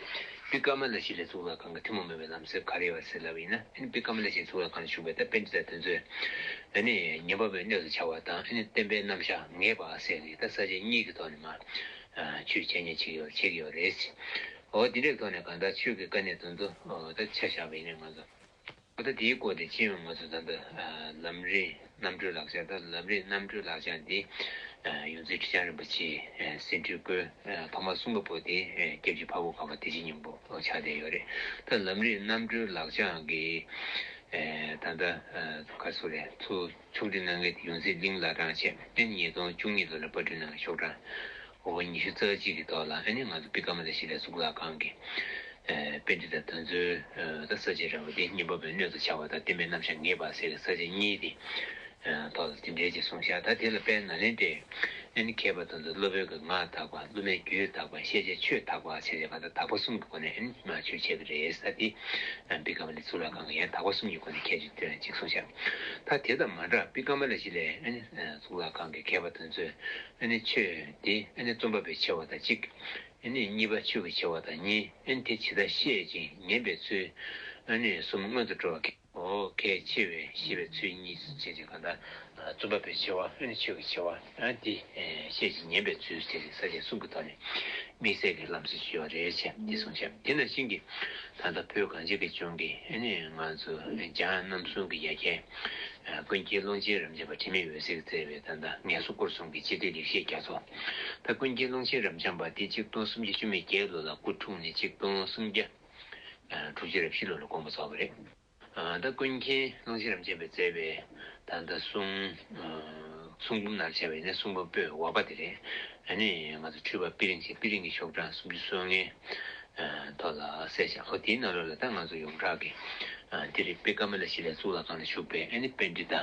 བི་ཀ་མ་ལ་ཤཱི་ལའི་གཙུག་ལག་ཁང་གི་ཐུན་མོང་མ་ཡིན་པའི་ལམ་སྲོལ་ག་རེ་ཡོད་པ་ཟེར་ལབ་པ་ཡིན་ན་ཨ་ནི་བི་ཀ་མ་ལ་ཤཱི་ལའི་གཙུག་ལག་ཁང་ལ་བཞུགས་པའི་ད་པཎྜི་ཏ་དེ་ཚོས། ཨ་ནི་ཉན་པ་པོའི་གནས་སུ་བྱ་བ་དང་ཨ་ནི་བསྟན་པའི་རྣམ་གཞག་ངེས་པ་ཟེར་གྱི་ད་ས་བཅད་གཉིས་ཀྱི་ཐོག་ནས་མར་ཆོས་འཆད་ཉན་བྱེད་ཀྱི་ཡོད་བྱེད་ཀྱི་ཡོད་རེད། འོ་དེ་འདྲའི་ཐོག་ནས་གང་ལྟར་ཆོས་ཀྱི་དཀའ་གནད་དེ་ཚོ་ད་ཆ་བཞག་པ་ཡིན་ན་ང་ཚོ་འོ་ད་དེའི་སྐོར་དེ་ཅི་ཡང་ང་ཚོ་ད་ལྟ་ལམ་རིམ་རྣམ་གྲོལ་ལག་བཅངས་ད་ལམ་རིམ་རྣམ་གྲོལ་ལག་བཅངས་འདི་ཡོངས་འཛིན་ཁྲི་བྱང་རིན་པོ་ཆེ་ཟིན་བྲིས་བཀོད་ཐོག་མར་གསུང་གི་པོ་དེ་སྐྱབས་རྗེ་འཕགས་པ་གངས་པ་བདེ་ཆེན་སྙིང་པོ་ཆགས་བསྡད་ཡོད་རེད། ད་ལམ་རིམ་རྣམ་གྲོལ་ལག་བཅངས་ཀྱི། ད་ལྟ་ག་སོ་རེད་ཚུར་ཆུང་འདྲི་གནང་མཁན་དེ་ཡོངས་འཛིན་གླིང་ལགས་རང་བྱས་ཨེ་ཉིས་སྟོང་བཅུ་གཉིས་ལོ་ལ་པར་སྐྲུན་གནང་ཤོག་གྲངས་འོ་ཉི་ཤུ་རྩ་གཅིག་གི་ཐོག་ལ་ཨེ་ནི་ང་ཚོ་བི་ཀ་མ་ལ་ཤཱི་ལའི་གཙུག་ལག་ཁང་གི་པཎྜི་ཏ་དེ་ཚོའི་ད་ས་བཅད་ར་བ་དེ་ཉན་པ་པོའི་སྣོད་དུ་བྱ་བ་དང་བསྟན་པའི་རྣམ་གཞག་ངེས་པ་ཟེར་བའི་ས་བཅད་གཉིས་དེ་ཐོག་ལ་དེ་འདྲའི་ཅིག་གསུངས་བཞག་ད་དེ་ལ་དཔལ་ནཱ་ལེནྡྲའི་ཨེ་ནི་མཁས་པ་དེ་ཚོ་སློབ་དཔོན་གྱི་ངག་དག་པ་སློབ་མའི་རྒྱུད་དག་པ་ཤེས་བྱའི་ཆོས་དག་པ་བྱས་བྱས་གང་ལྟར་དག་པ་གསུམ་གྱི་སྒོ་ནས་ཨེ་ནི་མར་ཆོས་འཆད་ཀྱི་རེད་ས་དེ་བི་ཀ་མ་ལའི་གཙུག་ལག་ཁང་གི་ཡང་དག་པ་གསུམ་གྱི་སྒོ་ནས་ཁྱད་ཆོས་སྟོན་ཅིག་གསུངས་བཞག་ད་དེ་དང་མ་འདྲ་བི་ཀ་མ་ལ་ཤཱི་ལའི་ཨེ་ནི་གཙུག་ལག་ཁང་གི་མཁས་པ་དེ་ཚོས་ཨེ་ནི་ཆོས་དེ་ཨེ་ནི་རྩོམ་པ་པོའི་ཆེ་བ་དང་གཅིག་ཨེ་ནི་གཉིས་པ་ཆོས་ཀྱི་ཆེ་བ་དང་གཉིས། ཨེ་ནི་དེ་ཇི་ལྟར་ཤེས་ཅིང་ཉན་པའི་ཚུལ། ཨེ་ནི་གསུམ་སྔོན་དུ་འགྲོ་བ་གལ། འོ་གལ་ཆེ་བས་ཤེས་པའི་ཚུལ་གཉིས་སུ་བྱེད་ཅིང་གང་ལྟར། རྩོམ་པ་པོའི་ཆེ་བ། ཨ་ནི་ཆོས་ཀྱི་ཆེ་བ། ཨ་འདི་ཨེ་བཤད་ཅིང་ཉན་པའི་ཚུལ་ཟེར་ས་བཅད་གསུམ་གྱི་ཐོག་ནས་དམིགས་བསལ་གྱི་ལམ་སྲོལ་ཞིག་ཡོད་རེད་ཅེས་འདི་གསུངས་བྱས། དེ་ནང་བཞིན་གྱི་ད་ལྟ་བོད་གངས་ཅན་གྱི་ལྗོངས་ཀྱི་ཨ་ནི་ང་ཚོ་འཇང་རྣམ་གསུམ་གྱི་ཡ་གྱལ་ཀུན་མཁྱེན་ཀློང་ཆེན་རབ་འབྱམས་པ་དྲི་མེད་འོད་ཟེར་གྱིས་མཛད་པའི་ད་ལྟ་ངལ་གསོ་སྐོར་གསུམ་གྱི་སྤྱི་དོན་ལེགས་བཤད་རྒྱ་མཚོ། ད་ཀུན་མཁྱེན་ཀློང་ཆེན་རབ་འབྱམས་པ་དེ་ཆིག་སྟོང་སུམ་བརྒྱ་བཅུ་མེད་བརྒྱད་ལོ་ལ་སྐུ་འཁྲུངས་ནས་ཆིག་སྟོང་སུམ་བརྒྱ་དྲུག་ཅུ་རེ་བཞི་ལོ་ལ་དགོངས་པ་རྫོགས་པ་རེད། ད་ཀུན་མཁྱེན་ཀློང་ཆེན་རབ་འབྱམས་པས་མཛད་པའི་ད་ལྟ་གསུང་གསུང་འབུམ་ནང་བྱས་པ་ཡིན་ན་གསུང་འབུམ་པོད་འོག་པ་དེ་རེད། ཨ་ནི་ང་ཚོ་འཁྲུལ་པ་པི་ལིང་ཞེས་པི་ལིང་གི་ཤོག་གྲངས་སུམ་ཅུ་སོ་ལྔའི་ཐོག་ལ་གསལ་བཞག་ཨོ་དེའི་ནང་ལོགས་ལ་ད་ང་ཚོ་ཡོངས་གྲགས་ཀྱི་དེ་རིང་བི་ཀ་མ་ལ་ཤི་ལའི་གཙུག་ལག་ཁང་ལ་བཞུགས་པའི་ཨ་ནི་པཎྜི་ཏ་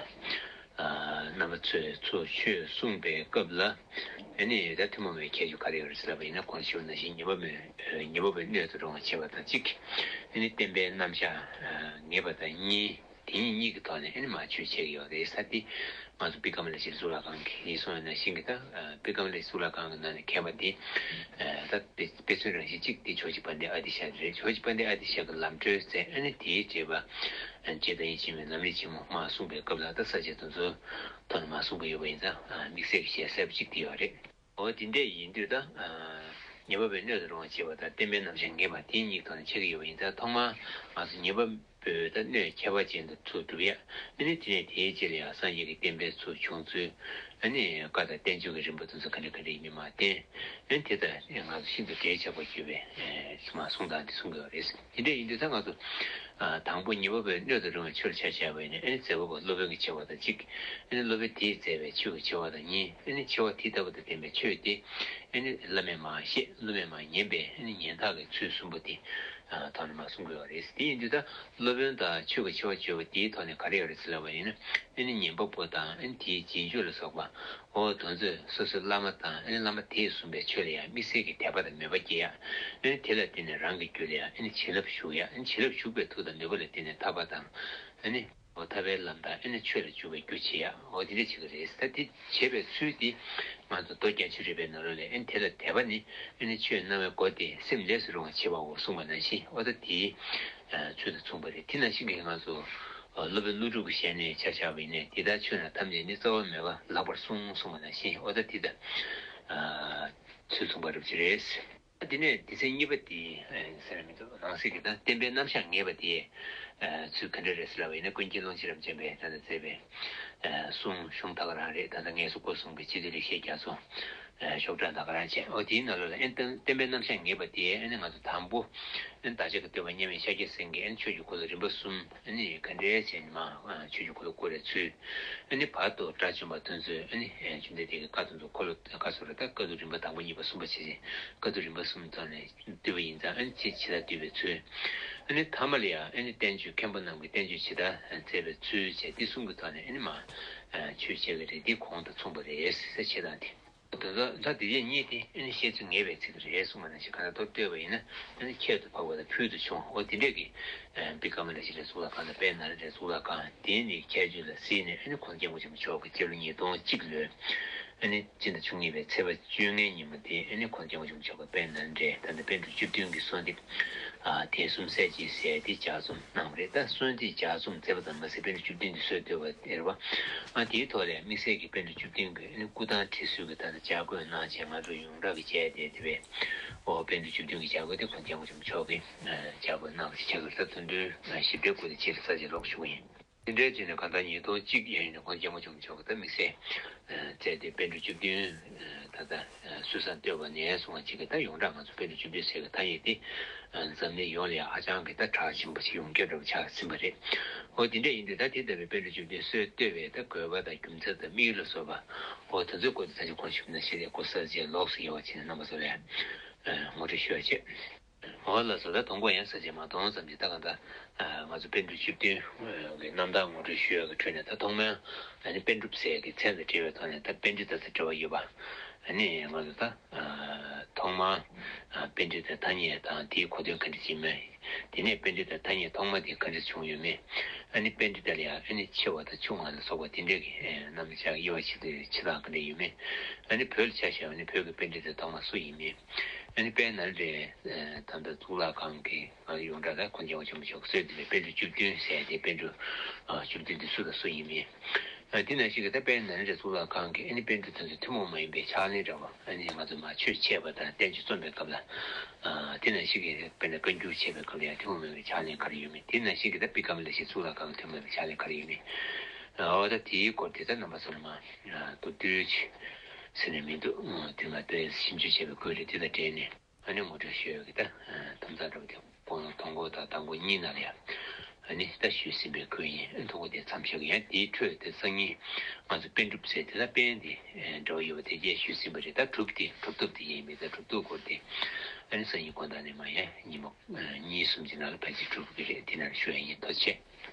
རྣམ་པ་ཚོས་ཚུར་ཆོས་གསུངས་པའི་སྐབས་ལ། ཨ་ནི་ད་ཐུན་མོང་མའི་ཁྱད་ཆོས་ག་རེ་ཡོད་རེད་ཟེར་ལབ་པ་ཡིན་ན། གོང་ཞུས་པ་ནང་བཞིན་ཉན་པ་པོའི་ཉན་པ་པོའི་སྣོད་དུ་རུང་བ་བྱེད་པ་དང་གཅིག་ཨ་ནི་བསྟན་པའི་རྣམ་གཞག་ངེས་པ་དང་གཉིས། དེ་གཉིས་གཉིས་ཀྱི་ཐོག་ནས་ཨ་ནི་མ་ཆོས་བྱེད་ཀྱི་ཡོད་རེད་ས་དེ། ང་ཚོ་བི་ཀ་མ་ལ་ཤི་ལའི་གཙུག་ལག་ཁང་གི་ཡིན་གསུངས་པ་ནང་བཞིན་གྱི་ད་བི་ཀ་མ་ལ་ཤི་ལའི་གཙུག་ལག་ཁང་གི་ནང་ནས་མཁས་པ་དེ་ད་དཔེ་དཔེ་མཚོན་རང་བཞིན་གཅིག་དེ་ཇོ་བོ་རྗེ་དཔལ་ལྡན་ཨ་ཏི་ཤ་དེ་རེད། ཇོ་བོ་རྗེ་དཔལ་ལྡན་ཨ་ཏི་ཤ་གི་ལམ་སྒྲོན་ཟེར་ཨ་ནི་དེའི་འགྲེལ་པ་རྗེ་བདག་ཉིད་འཆི་མེད་ལམ་རིམ་ཆེན་མོ་མར་གསུངས་པའི་སྐབས་ལ་ད་ས་བཅད་དེ་ཚོའི་ཐོག་ནས་མར་གསུངས་ཀྱི་ཡོད་པ་ཡིན་ཙང་དམིགས་བསལ་གྱི་ཞལ་གསལ་པོ་གཅིག་དེ་ཡོད་རེད། འོ་དེ་འདྲས་ཡིན་དུས་ད་ཉན་པ་པོའི་སྣོད་དུ་རུང་བ་བྱེད་པ་དང་བསྟན་པའི་རྣམ་གཞག་ངེས་པ་དེ་གཉིས་ཐོག་ནས་ཕྱེ་གི་ཡོད་པ་ཡིན་ཙང་ཐོག་མར་ང་ཚོ་ཉན་པ་པོའི་ད་སྣོད་ཁྱད་པར་ཅན་དུ་ཚུར་སྒྲུབ་ཡ། ཨ་ནི་དེ་ནས་དེའི་རྗེས་ལ་ཡང་སངས་རྒྱས་ཀྱི་བསྟན་པའི་ཚུར་བྱུང་ཚུལ། ཨ་ནི་བཀའ་དང་བསྟན་བཅོས་ཀྱི་རིམ་པ་དེ་ཚོ་ག་འདྲ་ག་འདྲ་ཡིན་མིན་མར་བསྟན། ཨ་ནི་དེ་ལྟར་ང་ཚོ་ཤིན་ཏུ་འབྲེལ་ཆགས་པར་གྱུར་པའི་མར་གསུང་སྟངས་དེ་གསུང་གི་ཡོད་རེད། དེ་འདྲ་ཡིན་དུས་ད་ང་ཚོ་དང་པོ་ཉན་པ་པོའི་སྣོད་དུ་རུང་བའི་ཆོས་ལ་ཆ་བཞག་པ་ཡིན་ན་ཨ་ནི་མཛད་པ་པོ་སློབ་དཔོན་གྱི་ཆེ་བ་དང་གཅིག་ཨ་ནི་སློབ་དཔོན་དེས་མཛད་པའི་ཆོས་ཀྱི་ཆེ་བ་དང་གཉིས། ཨ་ནི་ཆེ་བ་དེ་ལྟ་བུ་དང་ལྡན་པའི་ཆོས་དེ་ཨ་ནི་བླ་མས་མར་བཤད། སློབ་མས་མར་ཉན་པའི་ཨ་ནི་ཉན་ཐག་གི་ཚུལ་གསུམ་པོ་དེ་ཐོག་ནས་མར་གསུང་གི་ཡོད་རེད། དེ་ཡིན་དུས་ད་སློབ་དཔོན་དང་ཆོས་ཀྱི་ཆེ་བ་བརྗོད་པ་དེའི་ཐོག་ནས་ག་རེ་ཡོད་རེད་ཟེར་ལབ་པ་ཡིན་ན། ཨ་ནི་ཉན་པ་པོ་དང་ཨ་ནི་དེའི་རྗེས་འཇུག་ལ་སོགས་པ། འོ་དེ་ཚོས་སོ་སོའི་བླ་མ་དང་ཨ་ནི་བླ་མ་དེས་གསུངས་པའི་ཆོས་ལ་ཡང་དམིགས་བསལ་གྱི་དད་པ་དང་མོས་པ་སྐྱེ་ཡ། ཨ་ནི་དེ་ལ་བརྟེན་ནས་རང་གི་རྒྱུད་ལ་ཡང་ཨ་ནི་བྱིན་རླབས་ཞུགས་ཡ། ཨ་ནི་བྱིན་རླབས་ཞུགས་པའི་མཐུ་དང་ནུས་པ་ལ་བརྟེན་ནས་ཐར་པ་དང་ཨ་ནི་འོ་ཐར་པའི་ལམ་དང་ཨ་ནི་ཆོས་ལ་འཇུག་པའི་རྒྱུ་བྱེད་ཡ། འོ་དེ་འདྲ་བྱེད་ཀྱི་རེད། ད་དེ་བྱེད་པའི་ཚུལ་དེ་ང་ཚོ་མདོ་རྒྱ་ཆེར་རིག་པའི་ནང་ལོགས་ལས་ཨ་ནི་དེ་ལ་དད་པ་ནི་ཨ་ནི་ཆོས་སྣང་བའི་སྒོ་སྟེ་སེམས་ལས་སུ་རུང་བ་བྱེད་པའོ་གསུངས་པ་ནང་བཞིན་འོ་ད་དེའི་ཚུལ་དང་མཚུངས་པ་རེད། དེ་ནང་བཞིན་གྱི་ང་ཚོ། སློབ་དཔོན་ཀླུ་སྒྲུབ་ཀྱི་ཞལ་ནས་ཆ་བཞག་པ་ཡིན་ནའི་འདི་ལྟར་ཆོས་རྣམས་ཐམས་ཅད་ནི། རྩ་བ་མེད་པ་ལེགས་པར་གསུངས་གསུངས་པ་ནང་བཞིན་འོ་ད་འདི་ལྟར་ཚུལ་མཚུངས་པ་རེད་པ་ཅིག་རེད། དེ་ནས་སྡེ་ཚན་གཉིས་པ་དེ་ཟེར་ན་མི་འདུག་ནང་གསེས་ཀྱི་ད་བསྟན་པའི་རྣམ་གཞག་ངེས་པ་དེ་ཚུལ་ག་འདྲ་རེད་ཟེར་ལབ་པ་ཡིན་ན། ཀུན་མཁྱེན་ཀློང་ཆེན་རབ་འབྱམས་པས་ད་ལྟ་མཛད་པའི་གསུང་གཞུང་ད་ག་རང་རེད། ད་ལྟ་ངལ་གསོ་སྐོར་གསུམ་གྱི་སྤྱི་དོན་ལེགས་བཤད་རྒྱ་མཚོ། ཤོག་གྲངས་དང་ག་རང་བྱས། འོ་དེའི་ནང་ལོགས་ལ་ཨེ་བསྟན་བསྟན་པའི་རྣམ་གཞག་ངེས་པ་དེ་ཨ་ནི་ང་ཚོ་དང་པོ་ཨ་ནི་བདག་ཅག་གི་སྟོན་པ་མཉམ་མེད་ཤཱཀྱ་སེང་གེས་ཨ་ནི་ཆོས་ཀྱི་འཁོར་ལོ་རིམ་པ་གསུམ་ཨ་ནི་ག་འདྲའི་བྱས་ནས་མར་ཆོས་ཀྱི་འཁོར་ལོ་བསྐོར་བའི་ཚུལ། ཨ་ནི་བར་དུ་དགྲ་བཅོམ་པ་དེ་ཚོས་ཨ་ནི་བཅོམ་ལྡན་འདས་ཀྱི་བཀའ་དེ་ཚོ་འཁོར་ལོ་བཀའ་སོགས་རེད། ད་བཀའ་ཐུབ་རིམ་པ་དང་པོ་གཉིས་པ་གསུམ་པ་བྱས་ཏེ་བཀའ་ཐུབ་རིམ་པ་གསུམ་ཐོག་ནས་བསྡུས་པ་ཡིན་ཙང་ཨ་ནི་ཇི་ལྟར་བསྡུས་པའི་ཚུལ། ཨ་ནི་ཐ་མ་ལ་ཡང་ཨ་ནི་བསྟན་བཅོས་མཁན་པོ་རྣམས་ཀྱིས་བསྟན་བཅོས་ཇི་ལྟར་མཛད་པའི་ཚུལ་བཅས་འདི་གསུམ་གྱི་ཐོག་ནས་ཨ་ནི་མར་ཆོས་བྱེད་ཀྱི་རེད། འདི་གོང་དང་མཚུངས་པ་རེད་ཟེར་བྱེད་སྟངས་དེ། དེ་ཚོ་ད་དེ་རྗེས་གཉིས་དེ་ཨ་ནི་བཤད་ཚུལ་ངེས་པའི་ཚིག་རེད་གསུངས་པ་ནང་བཞིན་གང་ལྟར་མདོར་བསྡུས་པ་ཡིན་ན་ཨ་ནི་ཁྱད་དུ་འཕགས་པ་དང་ཕུལ་དུ་བྱུང་བ། འོ་དེ་འདྲས་ཀྱི་བི་ཀ་མ་ལ་ཤཱི་ལའི་གཙུག་ལག་ཁང་དང་དཔལ་ནཱ་ལེནྡྲའི་གཙུག་ལག་ཁང་དེ་ནི་ཁྱད་ཆོས་ལ་གཟིགས་ནས་ཨ་ནི་ཁོང་སྐྱབས་མགོན་ཆེན་པོ་མཆོག་གིས་སྤྱི་ལོ་ཉིས་སྟོང་གཅིག་ལོའི་ཨ་ནི་སྤྱི་ཟླ་བཅུ་གཉིས་པའི་ཚེས་པ་བཅོ་ལྔའི་ཉིན་མོ་དེ་ཨ་ནི་ཁོང་སྐྱབས་མགོན་ཆེན་པོ་མཆོག་གིས་དཔལ་ནཱ་ལེནྡྲའི་ད་ལྟ་པཎ་གྲུབ་བཅུ་བདུན་གྱི་གསོལ་འདེབས་ཨ་དེ་གསུམ་གསལ་བྱེད་ཟེར་དེ་ལྗགས་རྩོམ་གནང་བ་རེད། ད་གསོལ་འདེབས་ལྗགས་རྩོམ་མཛད་པ་ཙམ་མ་ཟད་པཎ་གྲུབ་བཅུ་བདུན་དེ་སྲོལ་བཏོད་པ་རེད་པ། ཨ་དེའི་ཐོག་ལ་དམིགས་བསལ་གྱི་པཎ་གྲུབ་བཅུ་བདུན་གྱི་ཨ་ནི་སྐུ་ཐང་བྲིས་སྲོལ་གྱི་ད་ལྟ་ལྗགས་བཀོད་གནང་བྱས་ང་ཚོ་ཡོངས་གྲགས་ཀྱི་མཇལ་དེ་དེ་བས། ཨོ་པཎ་གྲུབ་བཅུ་བདུན་གྱི་ལྗགས་བཀོད་དེ་ཁོང་སྐྱབས་མགོན་ཆེན་པོ་མཆོག་གིས་ལྗགས་བཀོད་གནང་བ་ཞིག་ཆགས་ཀྱི་རེད། ད་དོན་དུ་ཞིབ་ཕྲའི་སྐོར་དེ་ཕྱི་ལ་ས་ཆ་ལོག་ཞུ་གི་ཡིན། དེ་འདྲའི་བྱས་ནས་གང་ལྟར་ཉིས་སྟོང་གཅིག་ཡན་ཡིན་ན་ཁོང་སྐྱབས་མགོན་ཆེན་པོ་མཆོག་གིས་ད་དམིགས་བསལ་མཛད་དེ་པཎ་གྲུབ་བཅུ་བདུན་ད་ལྟ་སྲོལ་བཟང་བཏོད་པ་ནས་བཟུང་བ་ཅིག་གིས་ད་ཡོངས་གྲགས་ང་ཚོ་པཎ་གྲུབ་བཅུ་བདུན་ཟེར་གི་ཐ་སྙད་དེ་འཛམ་གླིང་ཡོངས་ལ་ཧ་ཅང་གི་ད་གྲགས་ཆེན་པོ་ཞིག་ཡོང་རྒྱུ་འདྲ་པོ་ཆགས་ཟིན་པ་རེད། འོ་དེ་འདྲ་ཡིན་དུས་ད་དེ་ལྟ་བུའི་པཎ་གྲུབ་བཅུ་བདུན་སྲོལ་བཏོད་པའི་ད་དགོས་པ་དང་རྒྱུ་མཚན་དང་དམིགས་ཡུལ་ལ་སོགས་པ་འོ་དེ་ཚོའི་སྐོར་དུ་ད་ཅི་གོང་ཞུས་ན་ཤེས་ལས་སྐོར་ས་ཆའི་ལོགས་སུ་ཡོད་པ་ཅིག་ནས་རྣམ་པ་ཚོ་ལ་ངོ་སྤྲོད་ཞུ་བ་བྱེད། འོ་ལགས་སོ། ད་དང་པོ་ཡང་ས་ཆ་མ་མཐོང་ཙམ་གྱིས་ད་གང་ལྟར་ང་ཚོ་པཎ་གྲུབ་བཅུ་བདུན་གྱི་རྣམ་ཐར་ངོ་སྤྲོད་ཞུ་ཡག་གི་ཁྲོད་ནས་ད་ཐོག་མར་ཨ་ནི་པཎ་གྲུབ་ཟེར་གྱི་མཚན་དང་འབྲེལ་བའི་ཐོག་ནས་ད་པཎྜི་ཏ་དང་འབྲེལ་བ་ཡོད་པ། ཨ་ནི་ང་ཚོ་ད་ཐོག་མར་པཎྜི་ཏའི་ཐ་སྙད་དང་དེའི་གོ་དོན་ག་འདྲ་ཅིག་མེད། དེ་ནས་པཎྜི་ཏའི་ཐ་སྙད་ཐོག་མ་དེ་ག་འདྲ་བྱུང་ཡོད་མེད། ཨ་ནི་པཎྜི་ཏ་ལ་ཡང་ཨ་ནི་ཆེ་བ་དང་ཆུང་བ་ལ་སོགས་པ་དེ་འདྲ་གི་རྣམ་གཞག་དབྱེ་བ་ཕྱེ་དུས་ཕྱེ་སྟངས་ག་འདྲ་ཡོད་མེད། ཨ་ནི་བོད་ལ་ཆ་བཞག་པ་ཡིན་ན་བོད་ཀྱི་པཎྜི་ཏ་ཐོག་མ་སུ་ཡིན་མིན། ཨ་ནི་དཔལ་ནཱ་ལེནྡྲའི་ད་ལྟ་གཙུག་ལག་ཁང་གི་ཡོངས་གྲགས་ལ་ཁོང་སྐྱབས་མགོན་ཆེན་པོ་མཆོག་གིས་གསོལ་འདེབས་པའི་པཎ་གྲུབ་བཅུ་བདུན་ཟེར་ཏེ་པཎ་གྲུབ་བཅུ་བདུན་འདི་སུ་དང་སུ་ཡིན་མིན། དེ་ནང་བཞིན་གྱི་ད་དཔལ་ནཱ་ལེནྡྲ་གཙུག་ལག་ཁང་གི་ཨ་ནི་པཎ་གྲུབ་དེ་ཚོ་ཐུན་མོང་མ་ཡིན་པའི་ཕྱག་ལེན་འདྲ་བ། ཨ་ནི་ང་ཚོ་མ་ཆོས་འཆད་པ་དང་བསྟན་བཅོས་རྩོམ་པའི་སྐབས་ལ། དེ་ནང་བཞིན་གྱི་དཔེར་ན་བཀའ་འགྱུར་འཆད་པའི་སྐབས་ལ་ཡང་ཐུན་མོང་མ་ཡིན་པའི་ཕྱག་ལེན་ག་རེ་ཡོད་མེད། དེ་ནང་བཞིན་གྱི་ད་བི་ཀ་མ་ལ་ཤཱི་གཙུག་ལག་ཁང་གི་ཐུན་མོང་མ་ཡིན་པའི་ཕྱག་ལེན་ག་རེ་ཡོད་མེད། འོ་ད་དེའི་སྐོར་དེ་ད་རྣམ་པ་ཚོ་ལ་མ་མདོར་བསྡུས་ཅིག་ཟེར་ནས་མི་འདུག་དེ་ང་ཚོས་ཞིབ་འཇུག་བྱས་པའི་ཁུལ་རེད། དེ་དང་འབྲེལ་ནས། ཨ་ནི་ངོ་སྤྲོད་ཞུ་ཡག་གི་ད་དམ་བཅའ་འདྲ་བོ་དེ་དགོང་དང་པོ་དང་དང་པོ་གཉིས་ནང་ལ་ཡང་ཨ་ནི་ད་ཞུས་ཟིན་པའི་ཁུལ་ཡིན། ཨ་དང་པོ་དེ་མཚམས་བཞག་གི། ཡང་དེའི་འཕྲོས་དེ་སང་ཉིན་ང་ཚོ་པཎ་གྲུབ་ཟེར་དེ་ད་པཎ་དེ་འདྲ་བོ་ཡོད་པ་དེ་རྗེས་ཞུས་ཟིན་པ་རེད། ད་གྲུབ་དེ་གྲུབ་ཐོབ་དེ་ཡིན་མིན། ད་གྲུབ་ཐོབ་སྐོར་དེ་ཨ་ནི་སང་ཉིན་དགོང་དག་ནས་མར་ཡང་ཉིན་མོ་གཉིས་གསུམ་གྱི་ནང་ལ་ཕལ་ཆེར་གྲུབ་ཀྱི་རེད། དེ་ནང་ལ་ཞུ་ཡག་ཡིན། ཐུགས་རྗེ་ཆེ།